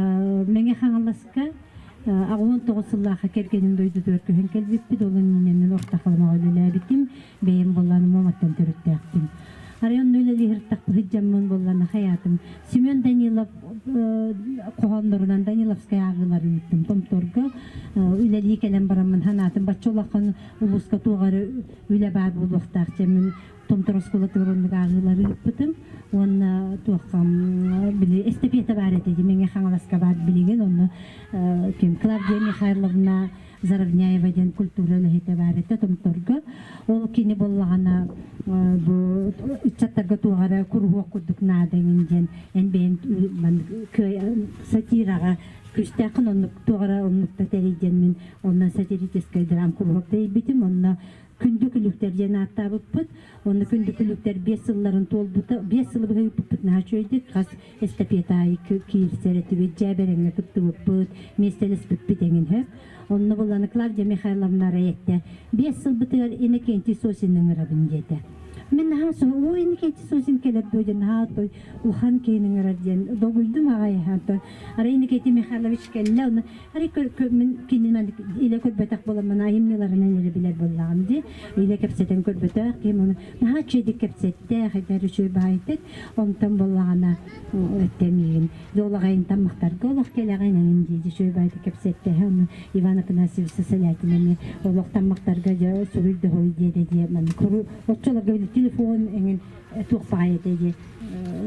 Мэҥэ Хаҥаласка 69 сыллаахха кэргэним дойдутугар көһөн кэлбиппит, ол иннинэ мин Орто Халымаҕа үлэлээбитим, бэйэм буолланым Муоматтан төрүттээхпин. Арай онно үлэлиир дьаммын буоллана хайаатым. Семен Данилов хоһооннорунан Даниловскай ааҕыылары ыыттым. Томторго үлэлии кэлэн бараммын ханаатым. Бачча улахан улууска туох эрэ үлэ баар буолуохтаах дьэммин Томтор оскуолатыгар оннук ааҕыылары ыыппытым уонна туохха били эстапета баар этэ Мэҥэ Хаҥаласка баар билигин онно ким Клавдия Михайловна Заровняева диэн культура үлэһитэ баар этэ Томторго ол кини буоллаҕына бу ыччаттарга туох эрэ куруһуок курдук наада эҥин диэн эн бэйэҥ сатираҕа күүстээххин оннук туох эрэ оннукта тэрий диэн мин онно сатирическай драм куруһуок тэрийбитим онно Күндү күлүктэр диэн ааттаабыппыт. Онно күндү күлүктэр 5 сылларын туолбута, 5 сылы быһа ыыппыппыт наһаа үчүгэйдик. Хас эстафета аайы киирсэр этибит, дьээбэрэҥҥэ кыттыбыппыт, миэстэлэспиппит эҥин сөп. Онно булланы Клавдия Михайловна арай эттэ, 5 сылбытыгар Иннокентий Сосины ыҥырабын диэтэ. Мин наһаа о Иннокентий Сосин кэлэр дуо диэн наһаа той улахан киһини ыҥырар диэн догуйдум аҕай аһаан Арай Иннокентий Михайлович кэллэ, онно Арай мин кинини маннык илэ көрбөтөх буоламмын айымньыларынан эрэ билэр буоллаҕым дии. Илэ кэпсэтэн көрбөтөх киһим ону наһаа үчүгэйдик кэпсэттэ, хайдах үчүгэй баайдык. Онтон буоллаҕына эттэ миигин дьолоҕайын таммахтарга олох кэлэҕин эҥин дии үчүгэй баайдык кэпсэттэ. Ону Иван Афанасьевич Сосолятин эмиэ олох таммахтарга дьэ суруй доһуй диэтэ дии маннык оччолорго били телефон эҥин туох баҕайы этэ дии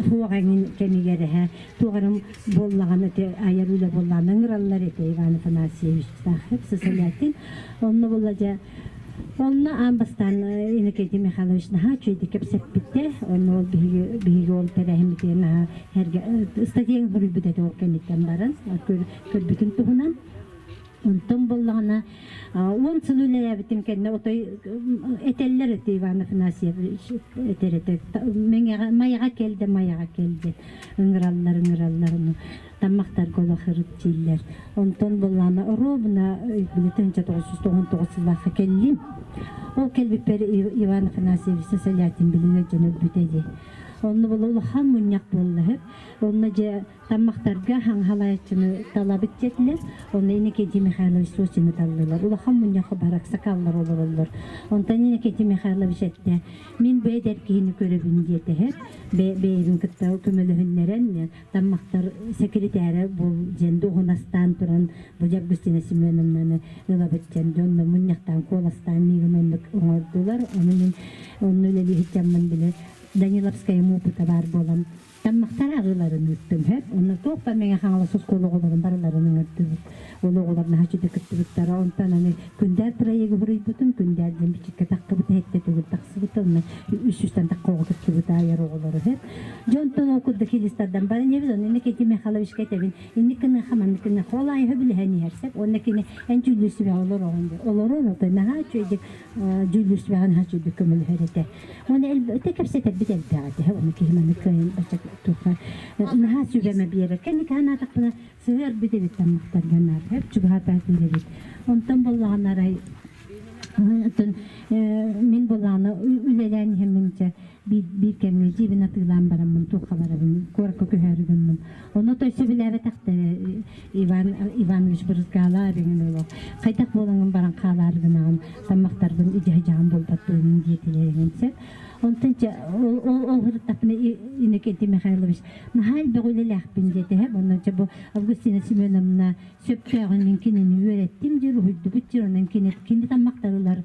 суох эҥин кэмигэр эһэ туох эрэ буоллаҕына ити айар үлэ буоллаҕына ыҥыраллар этэ Иван Афанасьевичтаах Сосолятин онно буолла дьэ онно аан бастаан Иннокентий Михайлович наһаа үчүгэйдик кэпсэппитэ онно ол биһиги биһиги ол тэрээһиммитигэр наһаа эргэ статьяны суруйбут этэ ол кэнниттэн баран көрбүтүн туһунан. Онтон буоллаҕына 10 сыл үлэлээбитим кэннэ отой этэллэр этэ Иван Афанасьевич этэр этэ Мэҥэҕэ Майаҕа кэл да Майаҕа кэл диэн ыҥыраллар ыҥыраллар ону таммахтарга олох ырыт дииллэр. Онтон буоллаҕына оруобуна били 1999 сыллаахха кэллим. Ол кэлбиппэр Иван Афанасьевич Сосолятин били ыалдьан өлбүтэ дии. Онно була улахан мунньах буолла үһү. Онно дьэ Таммахтарга хаҥалаайаччыны талабыт диэтилэр. Онно Иннокентий Михайлович Сосины таллылар. Улахан мунньахха бараксакаллар олороллор. Онтон Иннокентий Михайлович эттэ, мин бу эдэр киһини көрөбүн диэтэһэр. Бэйэбин кытта көмөлөһүннэрэн Таммахтар сэкиритээрэ буол диэн дуоһунастаан туран бу Августина Семеновнаны ылабыт диэн дьонно мунньахтаан куоластаан миигин оннук оҥордулар. Ону мин онно үлэлии сылдьаммын били Даниловскайым опыта баар буолан Таммахтар аҕыыларын ыыттым сөп. Онно туох да Мэҥэ Хаҥалас оскуола оҕолорун барыларын ыҥырдыбыт. Ол оҕолор наһаа үчүгэй кыттыбыттара. Онтон аны Күндээр проегы суруйбутум. Күндээр диэн бичиккэ таххыбыт, эһэттэ төгүл тахсыбыта. Онно үс сүүстэн тахха оҕо кыттыбыта айар оҕолору сөп. Дьэ онтон ол курдук илистардан баран иһэбит. Онно Иннокентий Михайловичка этэбин, инник гыныаха, маннык гыныаха. Ол аайы сөбүлэһэн иһэр сөп. Уонна кини эн дьүүллүүр сүбэҕэ олороҕун диye. Олорор отой наһаа үчүгэйдик дьүүллүүр сүбэҕэ наһаа үчүгэйдик көмөлөһөр этэ. Уонна элбэхтэ кэпсэтэрбит элбэх этэ. Ону киһи маннык кыайан бачча туохха наһаа сүбэмэ биэрэр. Кэнники санаатахпына сыһыарбыт эбит таммахтарга наар хөп чугаһата эбит. Онтон буоллаҕына арай оттон мин буоллаҕына үлэлээн иһэммин дьэ биир кэмҥэ дьиэбин атыылаан бараммын туохха барабын куоракка көһөөрү гынным. Ону той сөбүлээбэтэхтэрэ Иван Иванович Брызгала эбиҥин олох хайдах буолаҥын баран хаалаары гынаҕын таммахтарбын идьэһэ-дьаҕым буолбаттыыбын диэтилэр сөп. Онтон чэ ол ол ол ырыттахпына Иннокентий Михайлович наһаа элбэх үлэлээхпин диэтэ онно чэ бу Августина Семеновна сөптөөҕүн мин кинини үөрэттим диир уһуйдубут диир онон кини кини таммахтарылар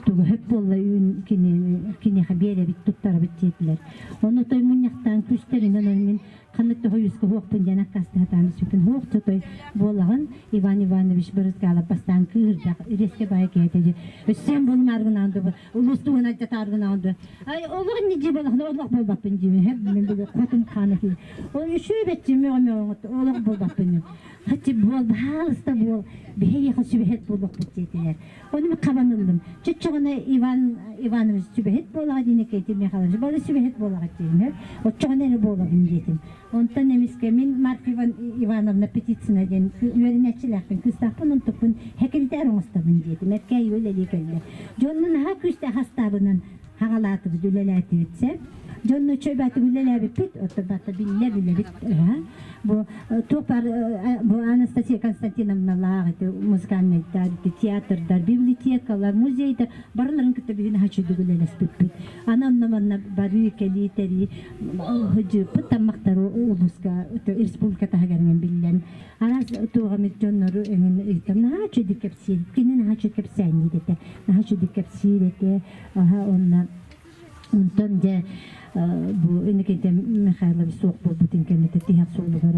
тугу хөп буолла үүн кини киниэхэ биэрэбит туттарабыт диэтилэр. Ону той мунньахтаан күүстэринэн мин ханнык да хойууска хуохпун диэн аккаастаһатаан испиппин хуох той буолаҕын Иван Иванович Брызгалов бастаан кыырдах резкэ баай киһи этэ өссөм булмааргынаан да улуустугун алдьатааргынаан да ай олох инни дии буолахна олох буолбаппын диибин хэп мен били хотун хаана киһи ол үчүөбэччи мөҕө олох буолбаппын хаччы буол баһаалыста буол биһиэхэ сүбэһит буолуохпут диэтилэр Ону мин хабан ыллым. Чоччоҕуна Иван Иванович сүбэһит буолаҕа диэн Никита Михайлович бары сүбэһит буолаҕыт диэн оччоҕуна эрэ буолабын диэтим. Онтон эмискэ мин Марфа Ивановна Петицина диэн үөрэнээччилээхпин, кыыстаахпын, онтукпун хэкиритээр оҥостобун диэтим. Эркээйи үлэлии кэллэ. Дьоннун наһаа күүстээх астаабынан хаҕалаатыбыт, үлэлээтибит сэ. Дьонно үчүгэй үлэлээбиппит, оттон бата биллэ билэбит. Бу туох бар бу Анастасия Константиновналаах ити музыкальнайдар, ити театрдар, библиотекалар, музейдар барыларын кытта бүгүн хачыдык үлэлэспиппит. Аны онно манна барыы, кэлии, тэрии хыдьыыппыт таммахтары улууска республика таһыгар биллэн араас туоҕамит дьоннору эҥин ыйтан наһаа үчүгэй кэпсиир. Кини наһаа үчүгэй кэпсээнниир этэ. Наһаа үчүгэй кэпсиир этэ. Аха онно Онтон дьэ бу Иннокентий Михайлович суох буолбутун кэннитэ тиһэх суолугар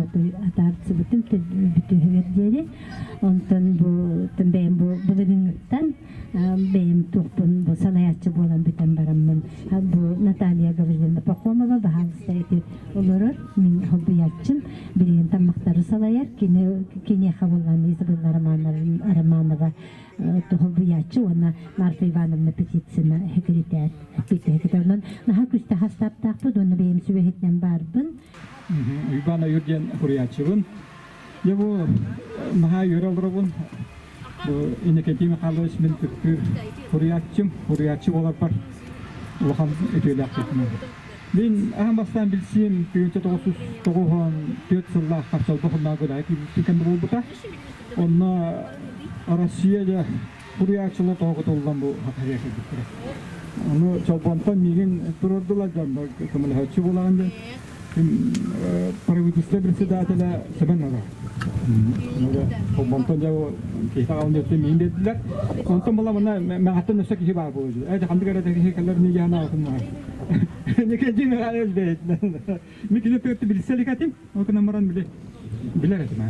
атаарсыбытым бүтүһүгэр диэри. Онтон бу бэйэм бу былырыыҥҥыттан бэйэм туохпун бу салайааччы буолан бүтэн бараммын бу Наталья Гаврильевна Пахомова баһаалыста ити олорор мин холбуйааччым билигин таммахтары салайар кини киниэхэ буоллаан Изабелла Романова холбуйааччы уонна Марфа Ивановна Петицина секретарь эппиэттэһэ Онон наһаа күүстээх астааптаахпыт уонна бэйэм сүбэһитинэн баарбын. Уйбаан Ойуур диэн суруйааччыбын. Дьэ бу наһаа үөрэ олоробун. Бу Иннокентий Михайлович мин түптүүр суруйааччым, суруйааччы буоларбар улахан үтүөлээх киһи. Мин аан бастаан билсиим 1994 сыллаах Харчалба хоннооҕу кэмэ буолбута. Онно Россия дьэ суруйааччылар тоҕо бу хатарыа кэлбиттэрэ. Ону Чолбонтон миигин туруордулар дьон көмөлөһөөччү буолаҕын диэн. Правительство председателэ Семен Назар. Чолбонтон дьэ киһи таҕалын диэттэн миигин биэрдилэр. Онтон була мына мэҕэттэн өссө киһи баар буолуо. Ээ ханнык эрэ киһи кэлэр миигин анаабытын маҕай. Николай Михайлович бэйэтинэн. Мин кини төрүт билсэ илик этим. Ол гынан баран били билэр этим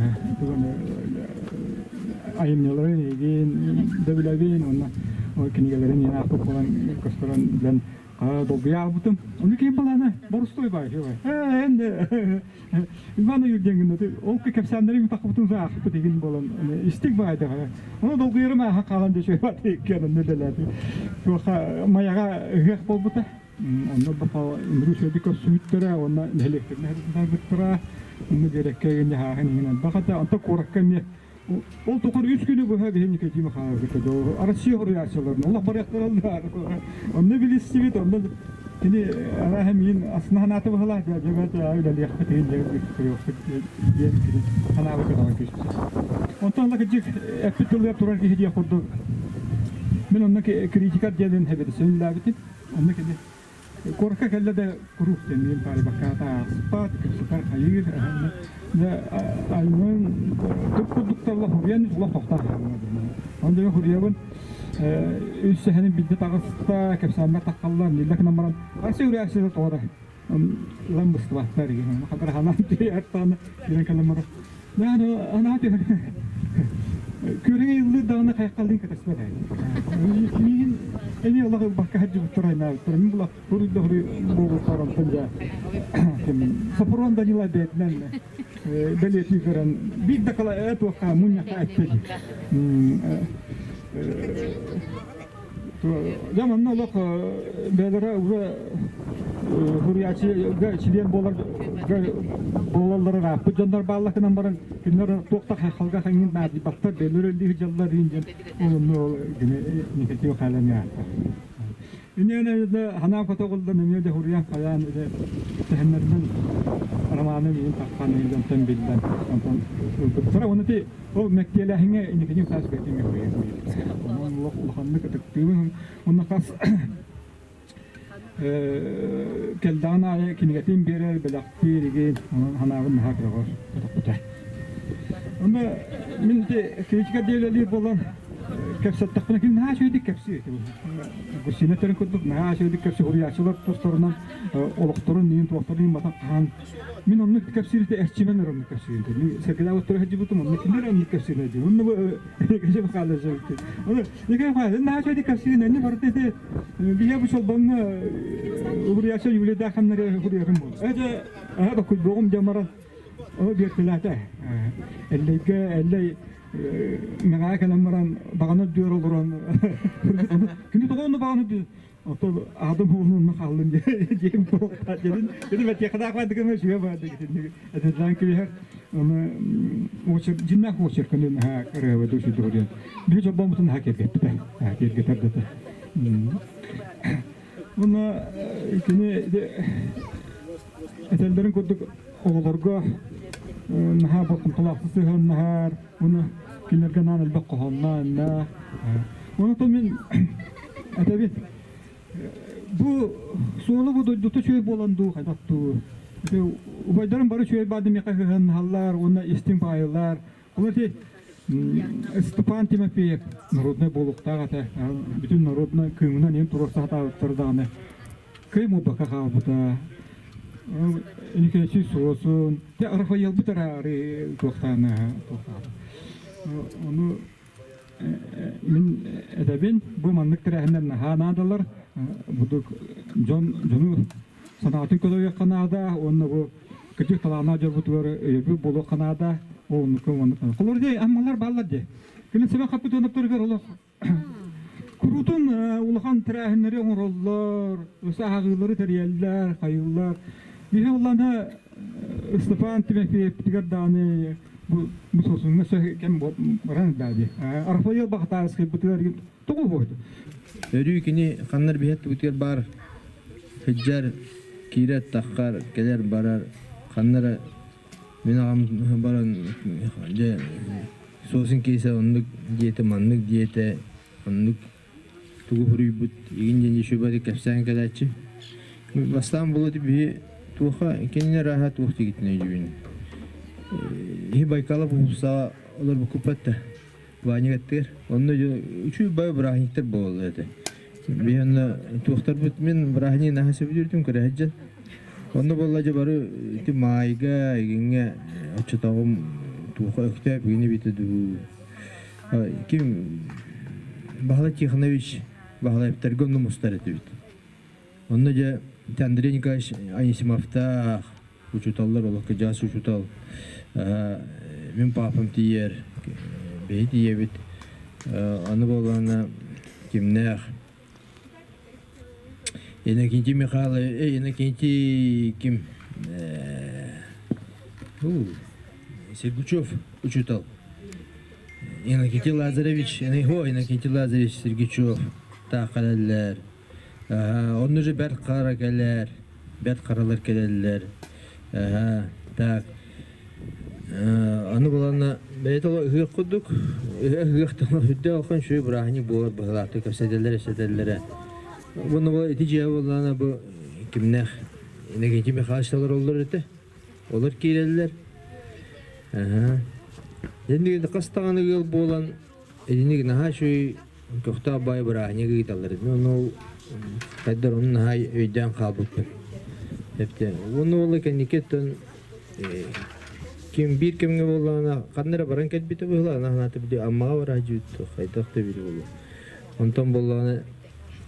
айымньыларын эйигин да билэбин уонна ол кинигэлэрин иэн аахпыт буолан көстөрөн билэн. Долгуйа албытым. Ону ким балана борустой бай. Эн Иван Юрденгин ол кэпсээннэрин тахпытын саахпыт игин болан истик баайдаҕа. Ону долгуйарым ааха хаалан дьэ шөбат иккиэн үлэлээти. Туоха маяга ыһыах буолбута. Онно баха үмүрү сөдү көрсүбүттэрэ уонна нэһилиэктэрин сарбыттара. Онно биэрэккэ игин иһин элбэх этэ. Онто куоракка эмиэ Ол тухары үс күнү быһа биһи Никодим Михайлович Россия суруйааччыларын олох барыахтараллар. Онно билистибит, онно кини арааһа миин асына санаата быһалаах дьэбэт үлэлиэхпит иһин диэн диэн кини санаабыт көтөҕөн түспүт. Онтон ла кырдьык эппит тылыгар турар киһи диэх курдук мин онно критикар диэнин хэбэдисин үллээбитим. Онно кини Куоракка кэллэ да куруук тэмиин паарыбакка ааспат, кэпсэтэр хайыыр, аймын тук курдукталла хуруйан олох тохтоох Он дьэ хуруйабын үс сэһэнин билде таҕыста, кэпсээннэр таххаллар, ниллэ гынан баран асы үрээсэ тоҕора лан быстыбаттар деген хатар ханаан тиэртааны диэн кэлэн баран Анаа түһэр Күрэҥэ ыллыыр даҕаны хайхаллыын кэтэспэт ээ. Миигин эмиэ олох ылбакка сылдьыбыттар айнаабыттар. Мин була хуруй да хуруй буолуохтар онтон дьэ Сопрун Данила бэйэтинэн бэлиэтии көрөн биир да кала туохха мунньахха эттэ Дьэ манна олох бэйэлэрэ уже суруйааччыга чилиэн буолар буолаллар ырааппыт дьоннор бааллар гынан баран кинилэр туох да хайхалга хаҥын наадыйбаттар бэйэлэр өллүү сылдьаллар диэн онно кини Никитин Михайловна ааттар. Инньэ ханаан көтөҕүллэн эмиэ да хуруйан хайаан тэһэннэринэн романы миин таххан дьонтон биллэн онтон ылбыттара уонна ти ол мэктиэлээһиҥҥэ Никитин Михайлович бэйэтин Онон олох улаханнык ытыктыыбын уонна хас кэлдэҕин аайы кинигэтин биэрэр, бэлэхтиир игин онон ханаабын наһаа көҕөр көтөхпүтэ. Онно мин ити критика диэлэлиир буолан кэпсэттэхпинэ кини наһаа үчүгэйдик кэпсиир. Гусина төрүн курдук наһаа үчүгэйдик кэпсиир суруйааччылар тустарынан олохторун иин туохтарын иин батан хаһан мин оннук кэпсиирите эрчимэн оннук кэпсиирин. Мин сэргэлээх оттор сылдьыбытым онно кинилэр оннук кэпсиирин дии. Онно бу кэпсиир хаалла Оны Николай Михайлович наһаа үчүгэйдик кэпсиирин энни барыта ити биһиэ бу чолбоҥҥо уруйааччы юбилейдаах хамнары уруйарым буол. Эдэ аһа докуйбуоҕум диэн баран Ол биэртэлээтэ. Эллэйгэ Эллэй мэҕээ кэлэн баран баҕана үрдүгэр олорон кини тоҕо онно баҕана үрдү Ото аадым уолун онно хааллын диэн буолта дедин дедин бэтиэхэдээх баардыгына үчүгэй баардык итинник этэллээн кэбиһэр оны очер дьиннээх очерканы наһаа ырыаба души дуһуруйан биһи чорбоммутун наһаа киэргэппитэ киэргэтэр да Уонна кини этэллэрин курдук оҕолорго наһаа болҕомтолоохтук сыһыаннаһар, уонна кинилэргэ анаан элбэх хоһоонноох. Онтон мин этэбин, бу суола бу дойдута үчүгэй буолан дуу, хайдах дуу. Убайдарым бары үчүгэй баады миэхэ сыһыаннаһаллар уонна истиҥ баайылар. Ол ити Степан Тимофеев народнай буолуохтаах этэ. Бүтүн народнай кыымынан иһин туруорса сатаабыттар даҕаны кый муубакка хаалбыта. Николай Суосун, Рафаэлбыт араары туохтаана Ону мин этэбин, бу маннык тэрээһиннэр наһаа наадалар. Будук дьон дьону санаатын көтөйүөххэ наада уонна бу кырдьык талааннаах дьорбутугар өйөбүл буолуохха наада. Ол оннук оннук. Холор дии аммалар бааллар дии. Кини Семен Хаппытоновтарыгар олох куруутун улахан тэрээһиннэри оҥороллор, өссө ааҕыылары тэрийэллэр, хайыыллар. Биһи уллана Степан Тимофеевпитигэр даҕаны бу бу сосуҥҥа сөһ кэм баран даа дии. Рафаэл Бахтаарыскайбытыгар Тоҕо буойду? Өрүү кини ханнар биһэт түбүтүгэр баар сылдьар, киирэр, таххар, кэлэр, барар, ханна эрэ мин аҕам баран дьэ суосун киэсэ оннук диэтэ, маннык диэтэ, оннук тугу суруйбут игин диэн сүбэри кэпсээн кэлээччи. Бастаан булут биһи туоха кинини арааһа туох дигитин өйдүүбүн. Иһи Байкалов уулуссаҕа олорбуккуппат да Ваня аттыгар. Онно үчүгэй бай бырааһынньыктар буолаллар этэ. Биһи онно туохтарбыт мин бырааһынньыгы наһаа сөбүлүүрдүм көрө сылдьан. Онно буолла дьэ бары ити маайга игиҥҥэ оччотооҕум туоха Өктөөп игини эбитэ дуу. Ким Баһылай Тихонович Баһылаевтарга онно мустар этибит. Онно дьэ Андрей Николаевич Анисимовтаах учууталлар олох кыдьаас учуутал мин паапам тиийэр, бэйи тиийэбит. Аны буоллаҕына кимнээх Иннокентий Михайлович, Иннокентий ким? Сергучев учуутал. Иннокентий Лазаревич, Иннокентий Лазаревич Сергучев таах кэлэллэр. Онно же бэрт хара кэлэр, бэрт харалар кэлэллэр. Так. Аны буланна бэйэтэ ыһыах курдук, ыһыах үрдэ алхан үчүгэй бырааһынньык буолар быһылаахтык кэпсэтэллэр, эсэтэллэрэ. Уонна бу ити дьиэ буоллаҕына бу кимнээх Иннокентий Михайлович олороллор этэ. Олор киирэллэр. Дьэ хас даҕаны ыал буолан итинник наһаа үчүгэй көхтөөх баай бырааһынньык ыыталлар. Ону ол хайдар ону наһаа өйдөөн хаалбыппын. Эптэ уонна ол кэнники өттөн ким биир кэмҥэ буоллаҕына ханна эрэ баран кэлбитэ быһыылаах наһаата били Аммаҕа бараадьыт хайдах да били буолуо. Онтон буоллаҕына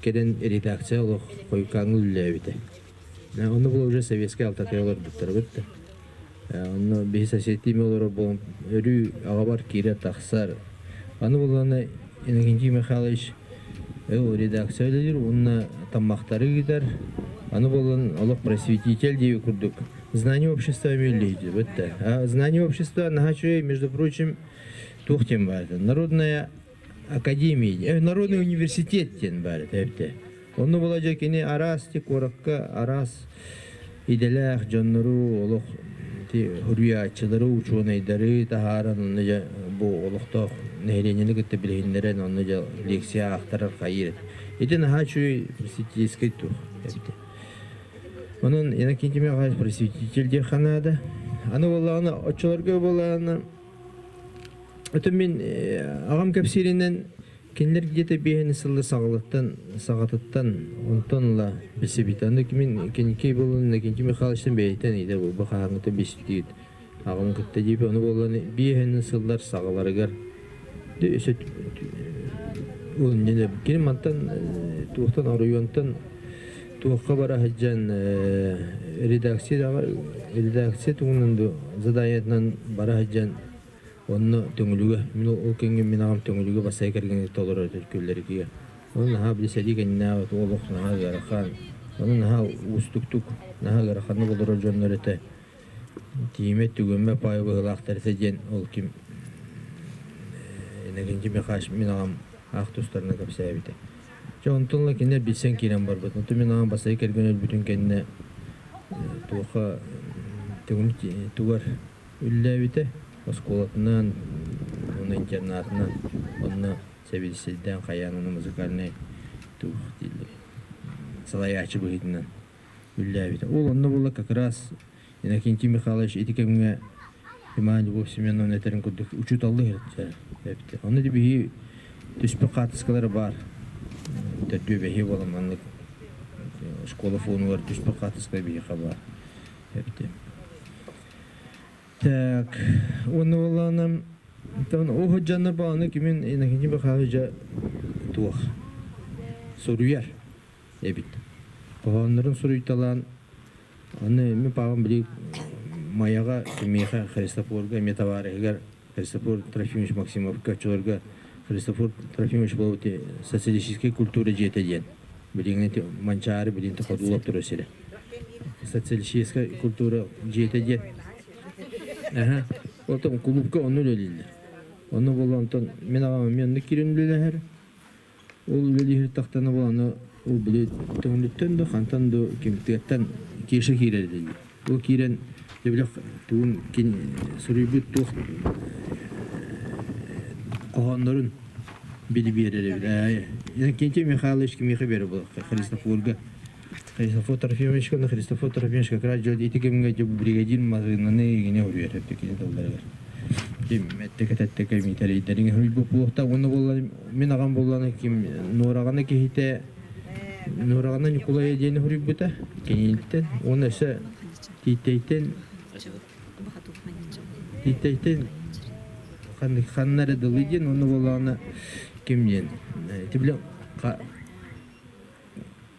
кэлэн редакция олох хойукааҥҥы үлэлээбитэ. Онно була уже советскай алтатыгар олорбуттара бытта. Онно биһи соседтиим олорор буолан өрүү аҕабар киирэ тахсар. Аны буоллаҕына Иннокентий Михайлович редакция үлэлиир уонна таммахтары ыытар. Аны буолан олох просветитель диэби курдук знание общества эмиэ бытта. А знание общества наһаа үчүгэй, между прочим, туох диэн баар Народная академия, Народный университет диэн баар этэ. Онно була дьэ кини араас ти куоракка араас идэлээх дьоннору олох ти суруйааччылары, учуонайдары таһааран онно дьэ бу олохтоох нэһилиэнньэни кытта билиһиннэрэн онно дьэ лекция аахтарар хайыыр. Ити наһаа үчүгэй просветительскай туох эбит. Онон Иннокентий Михайлович просветитель диэххэ наада. Аны буоллаҕына оччолорго буоллаҕына Өтө мин аҕам кэпсииринэн Кинилэр где-то биэһин сылы саҕалыттан саҕатыттан онтон ыла билсибит. Аны мин Киникей буолан Иннокентий Михайловичтан бэйэтин ыйда буолба хаһааҥҥыта билсибит. Аҕам кытта диэби ону буолан биэһин сыллар саҕаларыгар өссө кини мантан туохтан оройуонтан туохха бара сылдьан редакция редакция тугунан заданиетынан бара сылдьан Онно Төҥүлүгэ, мин ол кэмҥэ мин аҕам Төҥүлүгэ бастакы кэргэнигэр толорор күллэригэр. Ону наһаа били сэрии кэннинээҕи олох наһаа ыарахан, ону наһаа уустуктук, наһаа ыараханнык олорор дьоннор этэ. Тиийиммэт түгэммэ паайа быһыылаахтар этэ диэн ол ким Иннокентий Михайлович мин аҕам аах тустарынан кэпсээбитэ. Дьэ онтон ыла кинилэр билсэн киирэн барбыт. Онтон мин аҕам бастакы кэргэн өлбүтүн кэннэ туохха Төҥүлү тугар Үлэлээбитэ оскуолатынан уонна интернатынан онно сэбиэдиссэйдээн хайаан уонна музыкальнай туох дииллэр салайааччы быһыытынан үлэлээбитэ. Ол онно буолла как раз Иннокентий Михайлович ити кэмҥэ Иван Любовь Семеновна этэрин курдук учууталлыы эбит. Онно биһи түспүт хаартыскалара баар. Төрдүө бэһиэ буолан маннык школа фонугар түспүт хаартыска биһиэхэ баар эбит. Так, уонна буоллаҕына, онтон ол сылдьаннар баҕаны кимин Иннокентий Михайлович туох суруйар эбит. Хоһооннорун суруйталаан, аны мин паапам били Майаҕа кимиэхэ Христофорга эмиэ табаарыһыгар Христофор Трофимович Максимовка оччолорго Христофор Трофимович буолбут социалистическай культура дьиэтэ диэн билиҥҥи Манчаары билигин ходуулап турар сирэ. Социалистическай культура дьиэтэ диэн. Аха. Оттон кулуупка онно үлэлииллэр. Онно буолла онтон мин аҕам эмиэ онно киирэн үлэлэһэр. Ол үлэлиир тахтана буолан ол били төҥүлүттэн да хантан да ким тыаттан Кеша киирэр дииллэр. Ол киирэн дьэ били тугун кин суруйбут туох хоһооннорун били биэрэр эбит. Иннокентий Михайлович кимиэхэ биэрэр буолуохха Христофорга Христофор Трофимовичка Христофор Трофимович как раз дьон ити кэмҥэ дьэ бригадир маҕаһыыннаны игини уруйар эбит кини тылларыгар. Эттэкэ-тэттэ миитэрийдэриҥ уруйбут буолуохтаах уонна буолла мин аҕам буоллаҕына ким Нуораҕана киһитэ Нуораҕана Ньукулайа диэни уруйбута киниттэн уонна өссө Тиитэйтэн Тиитэйтэн ханна эрэ дылы диэн уонна буоллаҕына ким диэн ити били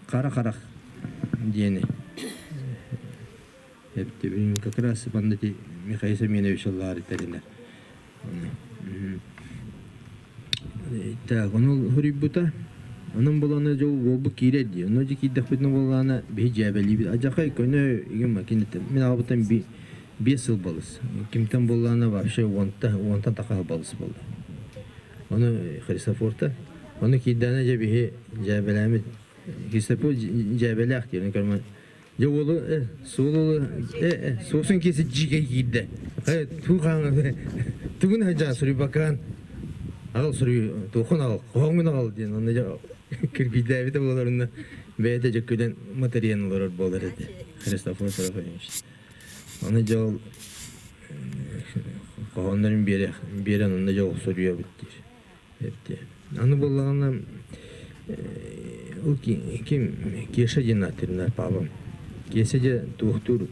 хара харах. диэни эптибин как раз манна ити Михаил Семенович ыллаары тэринэр. Так, ону суруйбута. Онон буланы дьол уолбут киирэр дии. Ону дьэ киирдэхпитинэ буоллаҕына биһи дьээбэлиибит. Адьахай көнө игин макинеттен. Мин аҕабыттан 5 сыл балыс. Кимтэн буоллаҕына вообще уонта уонтан тахха балыс буолла. Ону Христофорта. Ону киирдэҕинэ дьэ биһи дьээбэлээмит. Христофор дьээбэлээх диэн көрмө Дьэ уолу суолу суосун киэсэ дьиикэй киирдэ. Туу хаан тугун хадьаан суруйбакаан аҕал суруй туохун аҕал хоһоҥҥун аҕал диэн онно дьэ киргийдээбитэ буоларына бэйэтэ дьэ күлэн матырыйан олорор буолар этэ Христофор Серафимович. Аны дьэ ол хоһооннорун биэрэн онно дьэ ол суруйабыт диир. Эптэ. Аны буоллаҕына ол ким Кеша диэн ааттыырынар паапам. Кеша дьэ туохтуур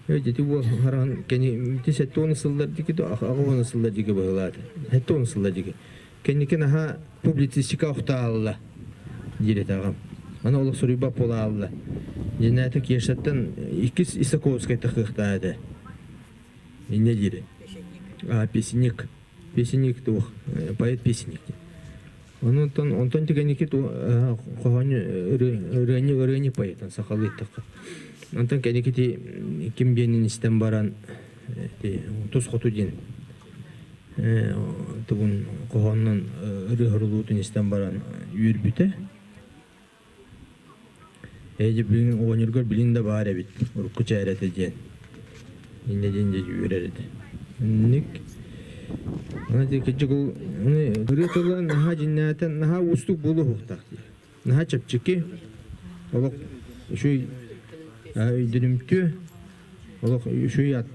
Ити уол хараҕын кини ити 70 сыллар диэки 80 сыллар диэки быһыылаата. 70 сыллар диэки. Кэнники наһаа публицистика охтаалла диир этэ аҕам. Аны олох суруйбат буолаалла. Дьинээтэ Кешаттан иккис Исаковскай тахыахтаа этэ. Инньэ диирэ. А, песенник. Песенник туох, поэт песенник диэн. Онтон онтон түгэники хоһоонньу ырыанньык ырыанньык поэтын сахалыы эттэххэ. Онтон кэнники ким диэнин истэн баран тус хоту диэн тугун хоһооннон ырыа хорулуутун истэн баран үөрбүтэ. Ээ билин оҕонньоргор билин да баар эбит урукку чээрэтэ диэн инньэ диэн дьэ үөрэр этэ инник аны кырдьык ол ырыа тыла наһаа дьиннээтэн наһаа уустук буолуохтаах дии наһаа чэпчэки олох үчүгэй өйдөнүмтүө олох үчүгэй ат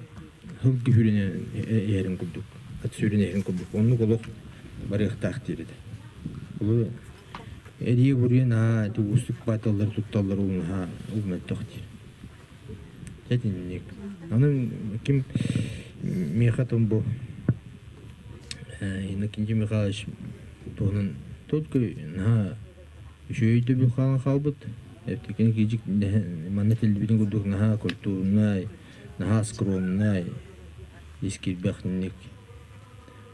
сылгы сүүрүнэн иһэрин курдук ат сүүрүнэн иһэрин курдук оннук олох барыахтаах диир этэ Эрийэ буруйа наһаа ити уустук бааталлары тутталлар ол наһаа ол мөлтөх диир. Дьэ итинник. Аны ким миэхэ том бу Иннокентий Михайлович туһунан только наһаа үчүгэй өйдөбүл хаалан хаалбыт. Эптикини киижик манна этиллибитин курдук наһаа культурнай, наһаа скромнай, ис киирбэхник,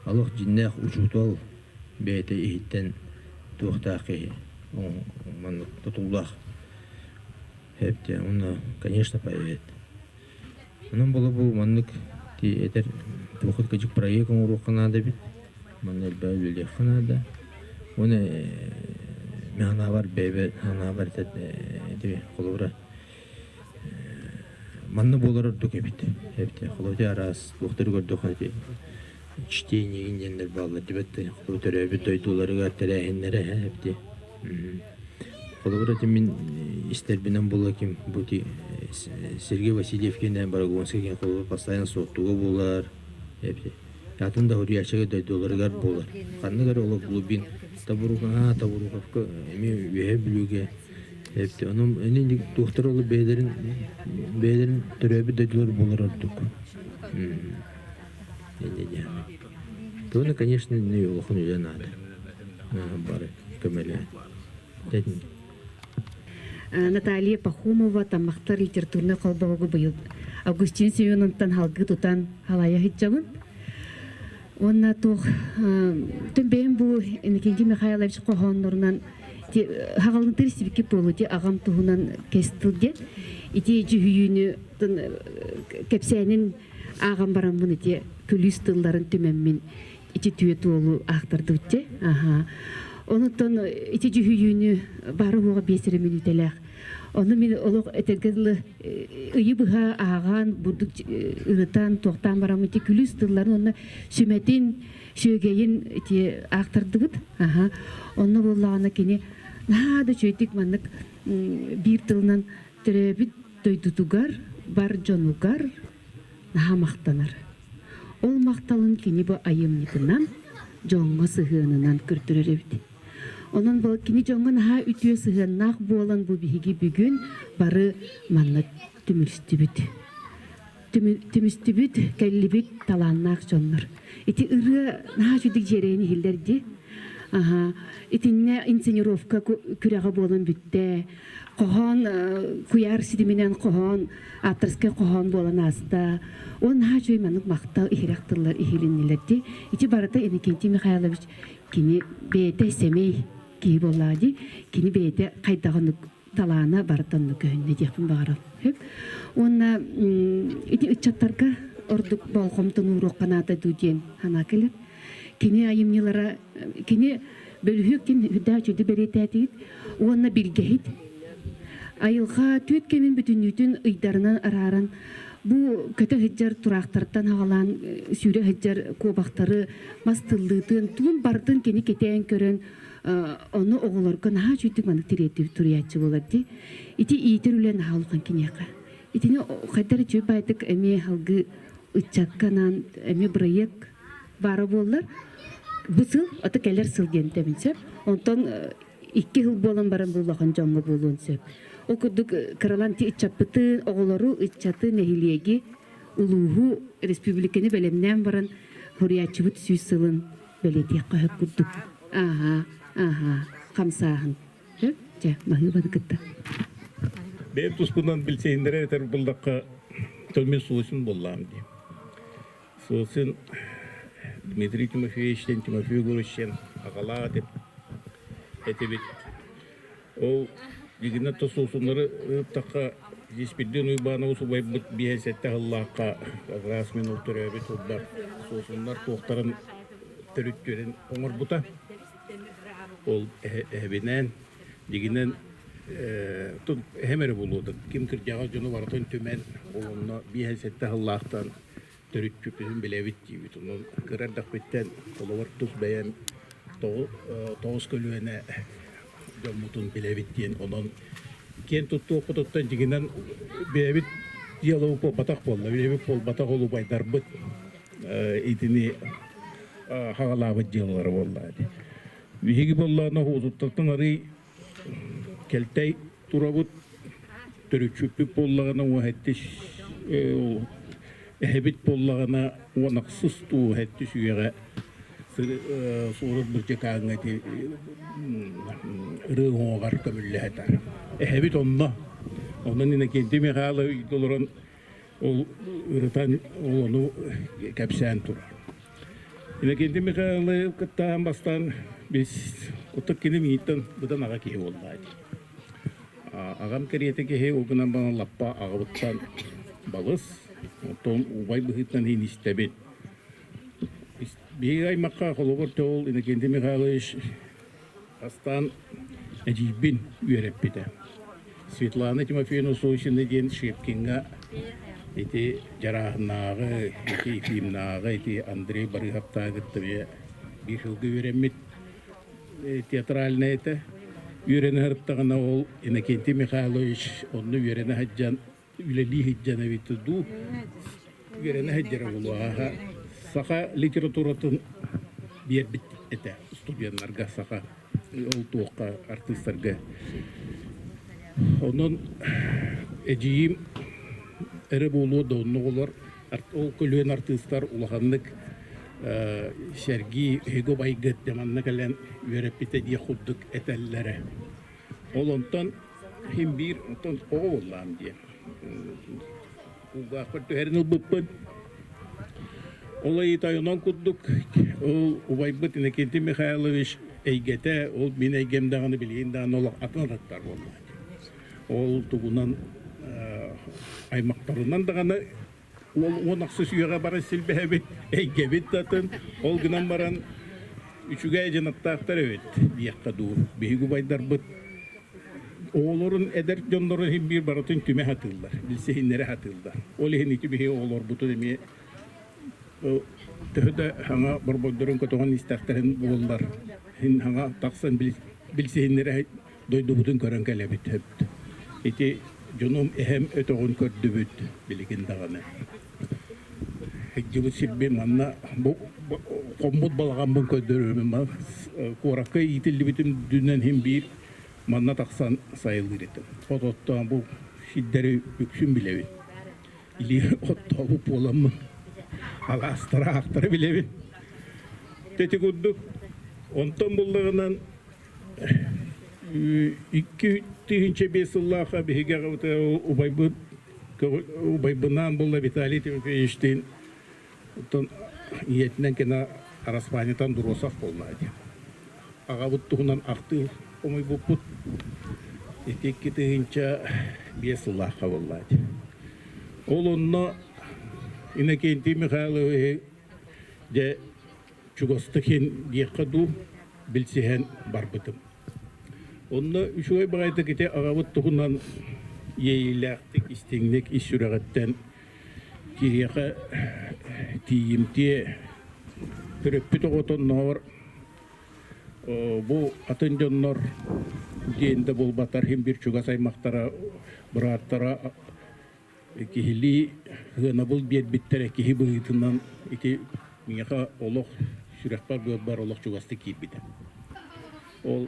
олох дьиннээх учуутал бэйэтэ иһиттэн туохтаах киһи маннык тутуллаах эптэ уонна конечно поэт онон буола бу маннык этэр туохут кыдьык проект оҥоруохха наада эбит манна элбэҕи үлэлиэххэ наада уонна мин санаабар бэйэбэр санаабар ити холобура манна буолар ордук эбит эбит холобура араас туохтары көрдөххө ити чтение диэннэр бааллар дибэт холобура төрөөбүт дойдуларыгар тэрээһиннэрэ эбити холобура ити мин истэрбинэн буола ким бу ити Сергей Васильев киэнэ Барагонскай киэн холобура постоянно суоттуга буолар эбити атын да суруйааччыга дойдуларыгар буолар ханнык эрэ олох глубин Табурука Табуруковка эмиэ Үөһээ Бүлүүгэ эбити онон ини туохтар ол бэйэлэрин бэйэлэрин төрөөбүт дойдулар буолар ордук Туону, конечно, не улахан үлэ наада. Бары көмөлөөн. Наталья Пахомова Таммахтар литературнай холбоһугу быйыл Августин Семеновтан халгы тутан халайа сылдьабын. Уонна туох түн бэйэм бу Иннокентий Михайлович хоһооннорунан хаҕалынтыр сибики буолу ити аҕам туһунан кэс тыл диэн ити дьүһүйүүнү кэпсээнин ааҕан бараммын ити күлүүс тылларын түмэммин ити түө туолу аахтардыбыт дьэ аха онуттан ити дьүһүйүүнү бары уоҕа биэс эрэ мүнүүтэлээх ону мин олох этэргэ дылы ыйы быһа ааҕан бурдук ырытан туохтаан бараммын ити күлүүс тылларын уонна сүмэтин сүөгэйин ити аахтардыбыт аха онно буоллаҕына кини наһаа да үчүгэйдик маннык биир тылынан төрөөбүт дойдутугар, бар дьонугар наһаа махтанар. Ол махталын кини бу айымньытынан, дьоҥҥо сыһыанынан көрдөрөр эбит. Онон бу кини дьоҥҥо наһаа үтүө сыһыаннаах буолан бу биһиги бүгүн бары манна түмүстүбүт. Түмүстүбүт, кэллибит талааннаах дьоннор. Ити ырыа наһаа үчүгдүк дьиэрэйэн иһиллэр дии. Аха. Итиннэ инсценировка күрэҕэ буолан бүттэ. Хоһоон куйаар ситиминэн хоһоон, авторскай хоһоон буолан ааста. Ол наһаа үчүгэй маннык махтал иһирэх тыллар иһилиннилэр дии. Ити барыта Иннокентий Михайлович кини бэйэтэ сэмэй киһи буоллаҕа дии. Кини бэйэтэ хайдах оннук талаана барыта оннук көһүннэ диэхпин баҕарабын. Уонна ити ыччаттарга ордук болҕомтону ууруохха наада дуу диэн санаа кэлэр. Кини айымньылара, кини бөлүһүөк диэн үрдээх үчүгэй бэлиэтээтигит уонна билгэһит. Айылҕа түөрт кэмин бүтүннүүтүн ыйдарынан арааран бу көтө сылдьар тураахтартан аҕалаан сүүрэ сылдьар куобахтары мас тыллыытын тугун барытын кини кэтээн көрөн ону оҕолорго наһаа үчүгдүк маннык тириэрдибит суруйааччы буолар дии. Ити иитэр үлэ наһаа улахан киниэхэ. Итини хайдах эрэ үчүгэй баайдык эмиэ салгыы ыччакка анаан эмиэ бырайыак баара буоллар бу сыл ото кэлэр сыл диэн этэбин сөп. Онтон икки сыл буолан баран бу улахан дьоҥҥо буолуон сөп. Ол курдук кыралаан ти ыччаппытын, оҕолору, ыччаты, нэһилиэги, улууһу, республиканы бэлэмнээн баран суруйааччыбыт сүүс сылын бэлиэтиэххэ сөп курдук. Ааһа, ааһа, хамсааһын. Сөп, дьэ, баһыыбаны кытта. Бэйэм туспунан билсиһиннэрэр этэр буллахха, то мин Сосин буоллаам дии. Сосин Дмитрий Тимофеевичтэн Тимофей Егоровичтен аҕалаах этим этибит. Ол дигинэ то суусуннары ыыттахха Испирдиэн Уйбаанабыс убайбыт биэс сэттэ сыллаахха как раз мин ол төрөөбүт сылбар суусуннар туохтарын төрүттүөрэн оҥорбута. Ол эһэбинээн дигинэн эһэм эрэ буолуо ким кырдьаҕас дьону барытын түмэн ол онно 5-7 сыллаахтан төрүччүппүтүн билэбит диибит. Онон кыра эрдэхпиттэн холобур тус бэйэм тоҕус көлүөнэ дьоммутун билэбит диэн онон киэн туттуохпутуттан дьиҥинэн бэйэбит дьыалабыт буолбатах буолла. Бэйэбит буолбатах ол убайдарбыт итини хаҕалаабыт дьыалалара буолла. Биһиги буоллаҕына уутуттартан арый кэлтэй турабыт төрүччүппүт буоллаҕына уоһэттис эһэбит буоллаҕына уон ахсыс тууһэттис үйэҕэ суорун бырдьакааҥҥа ити ырыа уҥуоҕар көмүллэһэтэр. Эһэбит онно. Онон Иннокентий Михайлович олорон ол ырытан ол ону кэпсээн турар. Иннокентий Михайловы кытта бастаан біз оттон кини мииттэн быдан аҕа киһи буолла дии. Аҕам кэриэтэ киһи ол гынан баран лаппа аҕабыттан балыс, оттон убай быһыытынан иһин истэбит. Биһиги аймахха холобур ол Иннокентий Михайлович бастаан эдьиийбин үөрэппитэ. Светлана Тимофеевна Сосина диэн Шепкиҥҥа ити Дьарааһыннааҕы, ити Ефимнааҕы, ити Андрей Барыһаптааҕы кытта биир сылга үөрэммит театральнай этэ. Үөрэнэ сырыттаҕына ол Иннокентий Михайлович онно үөрэнэ сылдьан үлэлии сылдьан эбит дуу үөрэнэ сылдьара буолуо саха литературатын биэрбит этэ студеннарга саха ол туохха артыыстарга онон эдьиийим эрэ буолуо да онно оҕолор ол көлүөн артыыстар улаханнык сэргии эһиги убайгыт дьэ манна кэлэн үөрэппитэ диэх курдук этэллэрэ ол онтон Иһин биир оттон оҕо буоллаҕым дии. Кулгаахпар түһэрин ылбыппын. Ол тойонон курдук ол убайбыт Иннокентий Михайлович эйгэтэ, ол мин эйгэм даҕаны билигин даҕаны олох атын ататтар буолла. Ол тугунан аймахтарынан даҕаны ол уон ахсыс үйэҕэ баран силбэһэбит, эйгэбит да атын. Ол гынан баран үчүгэй дьаныктаахтар эбит диэххэ дуу. Биһиги убайдарбыт оҕолорун эдэр дьоннорун иһин биир барытын түмэ сатыыллар, билсиһиннэрэ сатыыллар. Ол иһин ити биһиги оҕолорбутун эмиэ төһө да саҥа борбойдорун көтөҕөн истэхтэрин буоллар, иһин саҥа тахсан билсиһиннэрэ дойдубутун көрөн кэлэбит. Ити дьонум эһэм өтөҕүн көрдүбүт билигин даҕаны. Сылдьыбыт сирбин манна бу хоммут балаҕаммын көрдөрөрүм куоракка иитиллибитим үрдүнэн иһин биир манна тахсан сайылыыр этим. От-оттоон бу сирдэри үксүн билэбин. Илии оттообут буоламмын алаастары аахтары билэбин. Ити курдук. Онтон буллаҕынан 2005 сыллаахха биһиги аҕабыт убайбыт убайбынаан булла Виталий Тимофеевичтиин оттон ийэтинэн кэнэ Араспаанньатан Дуросов буолла диэн. Аҕабыт туһунан ахтыы хомуйбуппут. Ити 2005 сыллаахха буолла диэн. Ол онно Иннокентий Михайловиһы дьэ чугастык иһин диэххэ дуу билсиһэн барбытым. Онно үчүгэй баҕайытык ити аҕабыт туһунан иэйиилээхтик, истиҥник ис сүрэҕиттэн киһиэхэ тиийимтиэ төрөппүт оҕотонноор бу атын дьоннор диэн да буолбатар иһин бир чугас аймахтара бырааттара киһилии сыанабыл биэрбиттэрэ киһи быһыытынан ити миэхэ олох сүрэхпэр быарбар олох чугастык киирбитэ. Ол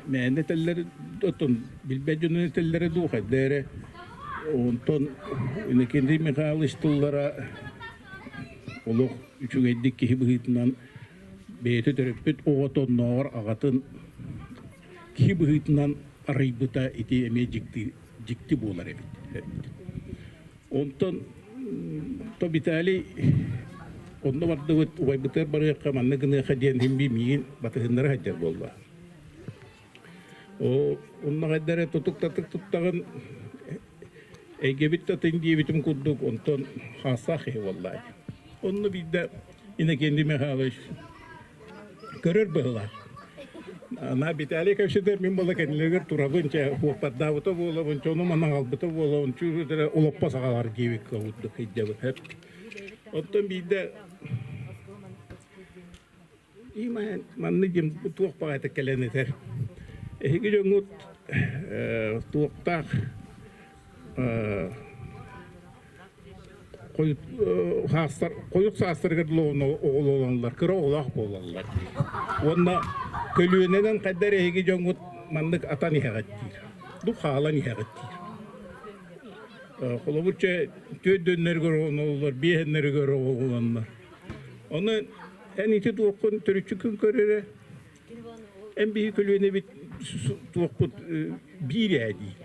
мээнэ этэллэр оттон билбэт дьону этэллэрэ дуу хайда эрэ онтон Иннокентий Михайлович тыллара олох үчүгэйдик киһи быһыытынан бэйэтэ төрөппүт оҕото оннооҕор аҕатын киһи быһыытынан арыйбыта ити эмиэ дьикти дьикти буолар эбит. Онтон то Виталий онно бардыбыт убайбытыгар барыахха манна гыныаха диэн иһин миигин батыһыннара сылдьар буолла. О онно хайда эрэ тутук-татык туттаҕын эйгэбит да атын диэбитим курдук онтон хаастаах киһи буолла. Онно биирдэ Иннокентий Михайлович көрөр быһыылаах. Ана Виталий кэпсэтэр, мин буола кэннилэригэр турабын, чэ, уоппардаабыта буолабын, чэ, ону манан аҕалбыта буолабын, чүүрүтэрэ олоппос аҕалар диэбиккэ курдук сылдьабын. Оттон биирдэ маннык диэн туох баҕайытык кэлэн этэр. Эһиги дьоҥҥут туохтаах хойут саастарыгар оҕолоноллор, кыра оҕолоох буолаллар. Уонна көлүөнэнэн хайда эрэ эһиги дьоҥҥут маннык атан иһэҕит диир. Ду хаалан иһэҕит диир. Холобур, чэ, түөрдөннөрүгэр оҕолоноллор, биэһэннэригэр оҕолоноллор. Ону эн ити туоххун төрүччүкүн көр эрэ. Эн биһи көлүөнэбит туохпут биир ээ диир.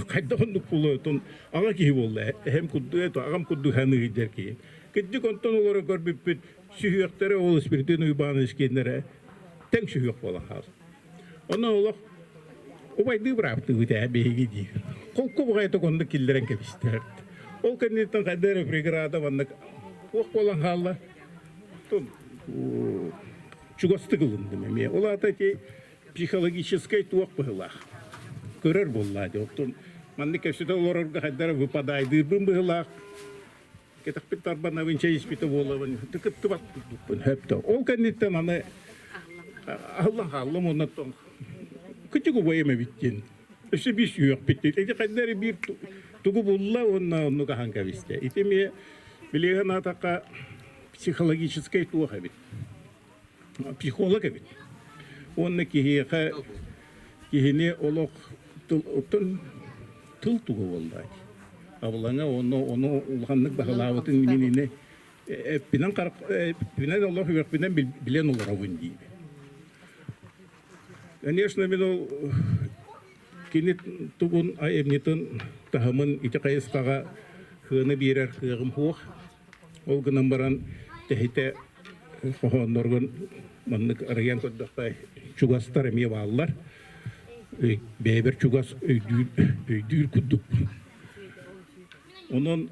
Хайдах оннук буолуо аҕа киһи буолла эһэм курдук аҕам курдук саныыр киһи. Кырдьык онтон олоро көрбүппүт сүһүөхтэрэ ол Спиридон Уйбаанович киэннэрэ тэҥ сүһүөх буолан хаалла. Онон олох убайдыы бырааптыыбыт ээ биһиги диир. Холку баҕайытык оннук киллэрэн кэбистэр. Ол кэнниттэн хайда эрэ преграда маннык туох буолан хаалла. Чугастык ылынным эмиэ. Ол аата ити психологическай туох быһыылаах. Көрөр буоллаа дии. Оттон маннык кэпсэтэ олорорго хайдара выпадайдыырбын быһыылаах. Кэтэхпит тарбанабын, чэй испитэ буолабын. Кыттыбат курдукпун. Хөптө. Ол кэнниттэн аны аһыллан хааллым уонна кычык убайым эбит диэн. Өссө биир сүһүөхпүт. Ити хайда эрэ биир тугу булла уонна оннук аһан кэбистэ. Ити эмиэ билигин аатахха психологическай туох эбит. Психолог эбит. Уонна киһиэхэ киһини олох тыл, тыл туга буолла. Абылаҥа онно ону улаханнык баһылаабытын минини эппинэн эппинэн олох үөхпүнэн билэн олоробун диибин. Конечно, мин ол кини тугун айымньытын таһымын ити хайысхаҕа хыаны биэрэр кыаҕым суох. Ол гынан баран тэһитэ хоһоонноргун маннык арыйан көрдөххө чугастар эмиэ бааллар. Бэйэбэр чугас өйдүүр, өйдүүр курдук. Онон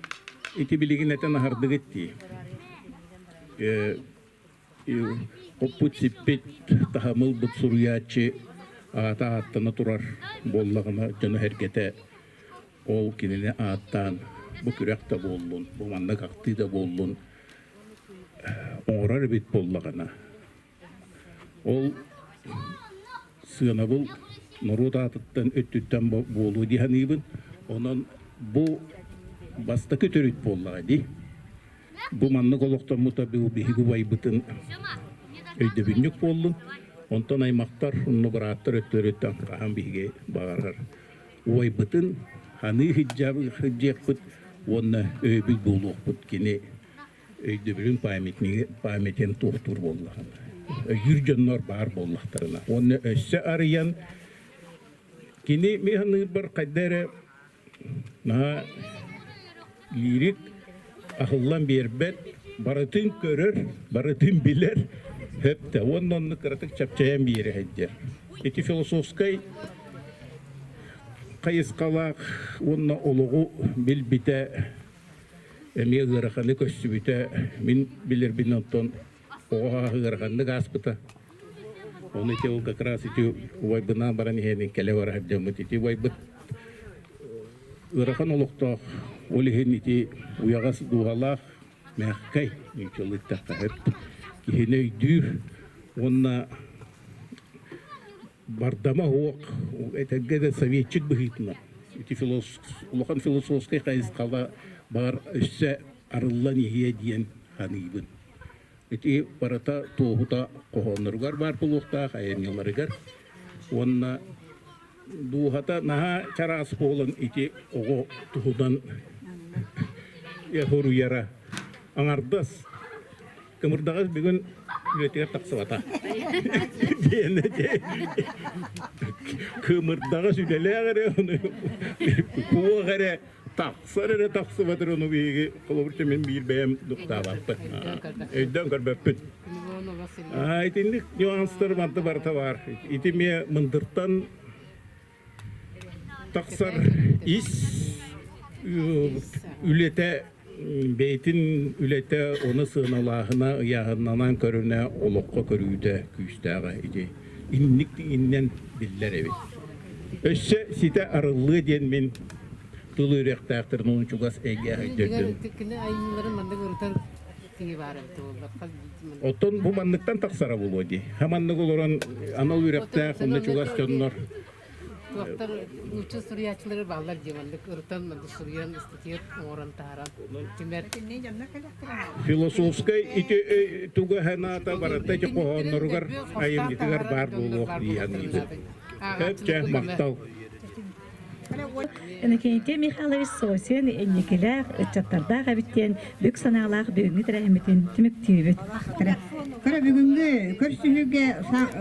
ити билигин этэн аһардыгыт дии. Хоппут сиппит таһымылбыт суруйааччы аата ааттана турар буоллаҕына дьоно-сэргэтэ Ол кинини ааттаан бу күрэх да буоллун, бу маннык ахтыы да буоллун оҥорор эбит буоллаҕына, ол сыанабыл норуот аатыттан өттүттэн буолуо дии саныыбын. Онон бу бастакы төрүт буоллаҕа дии. Бу маннык олохтоммута биһиги убайбытын өйдөбүнньүк буоллун. Онтон аймахтар, онно бырааттар өттүлэриттэн хаһан биһиги баҕарар Убайбытын ханыы сылдьыахпыт уонна өйөбүл буолуохпут кини өйдөбүлүн памятнигы памятен туохтуур буоллаҕына. өйүүр дьоннор баар буоллахтарына. Уонна өссө арыйан кини мин саныырбар хайда эрэ наһаа лирик аһыллан биэрбэт, барытын көрөр, барытын билэр хөптө уонна онну кыратык чапчайан биэрэ сылдьар. Ити философскай хайысхалаах уонна олоҕу билбитэ эмиэ ыараханы көрсүбүтэ мин билэрбин онтон оҕо сааһа ыараханнык ааспыта. Ону ити ол как раз ити убайбынаан баран иһэн кэлэ бара сылдьаммыт ити убайбыт ыарахан олохтоох ол иһин ити уйаҕас дууһалаах мягкай нууччалыыттахха сөп киһини өйдүүр уонна бардама суох этэргэ да советчик быһыытынан ити улахан философскай хайысхала баар өссө арыллан иһиэ диэн саныыбын. Ити барыта туоһута хоһоонноругар баар буолуохтаах айымньыларыгар уонна дууһата наһаа чараас буолан ити оҕо туһунан хоруйара аҥардас Кымырдаҕас бүгүн үлэтигэр тахсыбата. Диэн кымырдаҕас үлэлээх эрэ ону туох эрэ тахсар эрэ тахсыбат эрэ ону биһиги холобур мин биир бэйэм духтаабаппын. Өйдөөн көрбөппүн. Итинник нюанстар манты барыта бар. Ити эмиэ мындыртан тахсар ис үлэтэ бэйэтин үлэтэ ону сыаналааһына ыйааһыннанан көрүнэ олоххо көрүүтэ күүстээҕэ ити инник иннэн биллэр эбит. Өссө ситэ арыллыа диэн мин тыл үөрэхтээхтэрин уонна чугас эйгэ өйдөрдүм. Оттон бу манныктан тахсара буолуо дии. Ха маннык олорон анал үөрэхтээх онно чугас дьоннор Туохтар нуучча суруйааччылары бааллар дии маннык ырытан маннык суруйан ыстатыйа оҥорон таһааран түмэр Философскай ити туга санаата барыта ити хоһоонноругар айымньытыгар баар буолуох дии саныыбын. Чэ, махтал. Иннокентий Михайлович Сосин инникилээх, ыччаттардаах эбит диэн бүк санаалаах бүгүҥҥү тэрээһиммитин түмүктүүбүт. Көрө бүгүҥҥү көрсүһүүгэ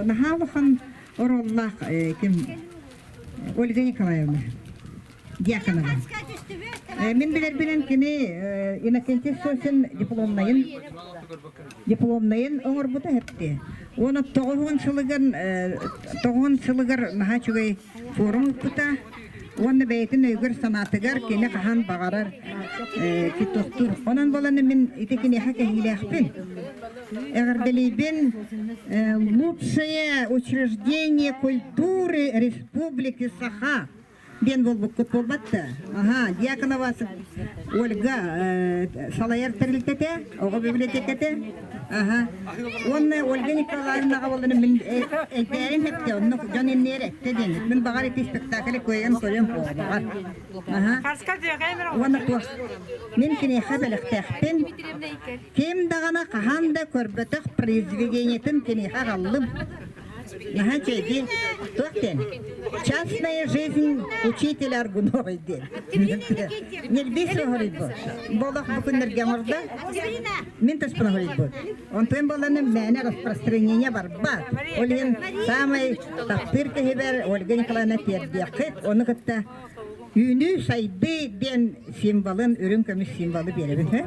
наһаа улахан оруоллаах ким Ольга Николаевна Дьяконова. Мин билэрбинэн кини Иннокентий Сосин дипломнайын дипломнайын оҥорбута эпти. Уонна тоҕуһун сылыгар тоҕуһун сылыгар наһаа үчүгэй форум ыппыта уонна бэйэтин өйүгэр-санаатыгар кини хаһан баҕарар тохтуур. Онон буолан мин ити киниэхэ кэһиилээхпин. Эҕэрдэлиибин лучшее учреждение культуры Республики Саха диэн буолбуккут буолбат да? Аха, Дьяконова Ольга салайар тэрилтэтэ, оҕо библиотеката. Аха. Уонна Ольга Николаевнаҕа буолан мин эйдээрин эптэ, онно дьон инниэр эттэ диэн. Мин баҕар ити спектакль кыайан көрүөм баҕар. Аха. Уонна туох мин киниэхэ бэлэхтээхпин. Ким даҕаны хаһан да көрбөтөх произведениетын киниэхэ аҕаллым. Наһаа үчүгэй туох диэн «Частная жизнь учителя Аргуновой» диэн. Нельбис оһоруйбут. Болох бу күннэргэ оҥордо. Мин таспын оһоруйбут. Онтон буолланым мээнэ распространение барбат. Ол иһин саамай таптыыр киһибэр Ольга Николаевна тиэрдиэххит. Ону кытта үүнүү сайдыы диэн символын, үрүҥ көмүс символы биэрэбин.